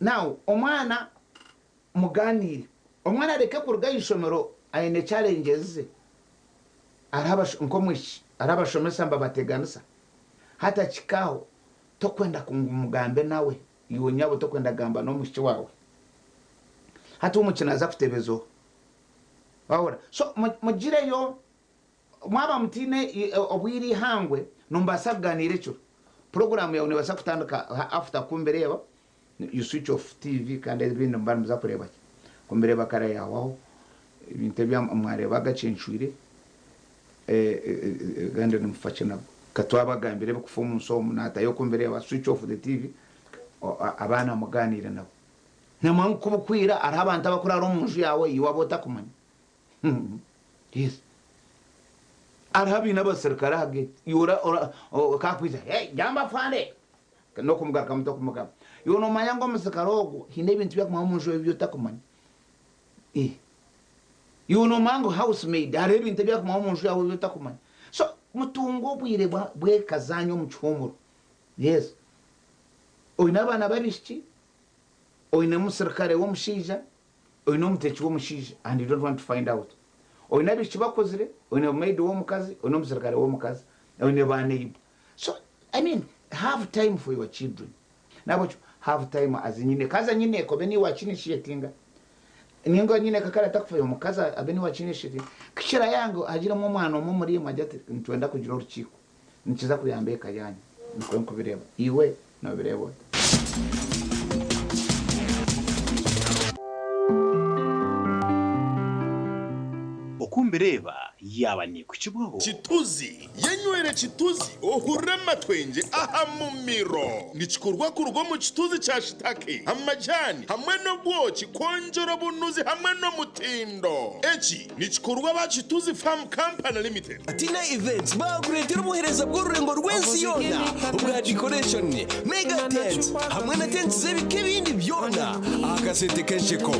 Now omwana muganiire. Omwana areke kuruga aha ishomero aine challenges ze. Hariho nk'omwishiki hariho abashomesa nibabateganisa. Hati akihika aho tokwenda ngu mugambe nawe, iwe nyabo tokwenda kugamba n'omwishiki waawe. Hati omwishiki naaza kutebeza oha? Wahurira? So mugireyo mwaba mutaine obwire eihangwe nimubaasa kuganiira ekiro. Puroguraamu yaawe neebaasa kutandika after kumbireeba, you switch off TV kandi ebindi nimuba nimuza kureeba ki? Kumbireeba kare yahwaho, ebintu ebi mwareebaga kyencwire kandi nimufa ki nabwo? Ka twabagambira ebikufa omu nsi omu naatayo kumbireeba, switch off the TV, abaana mugaaniire nabo. Namwe ku bukwira hariho abantu abakuraara omu nju yaawe iwe abu otakumanya. Yes. Hariho abaine abasirikare aha gate. Iwe kakwija, hey, jamba afande. N'okumugarukamu tokumugamba. Iwe noomanya ngu omusirikare ogwo haine ebintu ebi arikumanya omu nju ebi otakumanya. Eh. Iwe noomanya ngu house maid hariho ebintu ebi arikumanya omu nju yaawe ebi otakumanya. So, mutunge obwire bw'eka zaanyu omu kihuumuro. Yes. Oine abaana b'abaishiki, oine omusirikare w'omushaija, oine omuteeki w'omushaija and you don't want to find out. Oine abaishiki bakuzire, oine maid w'omukazi, oine omusirikare w'omukazi, oine ba neighbour. So, I mean, have time for your children. Nahabwekyo, have time as nyineeka. Haza nyineeka obe niiwe wakiinishiyetinga. Ninga nyineeka kare atakufayo, omukazi abe niiwe wakiinishiyetinga. Kukira yange hagiremu omwana omwe omuri imwe agire ati, nitwenda kugira orukiiko. Nikiza kuyamba eka yaanyu. Nikwo nkubireeba. Iwe noobireeba ota? Oku mbireeba yaaba neekukibwaho. Kituzi, Yenywere kituzi ohurire amatwengye aha mumiro. Nikikorwa kuruga omu kituzi kya shitake, amajani hamwe n'obwoki kwongyera obunuzi hamwe n'omutindo. Eki nikikorwa aba Kituzi Farm Company Limited. Tina Events baakureetera obuheereza bw'orurengo rw'ensi yoona obwa decoration, mega tents hamwe na tents z'ebika ebindi byona aha kasente k'ensheko.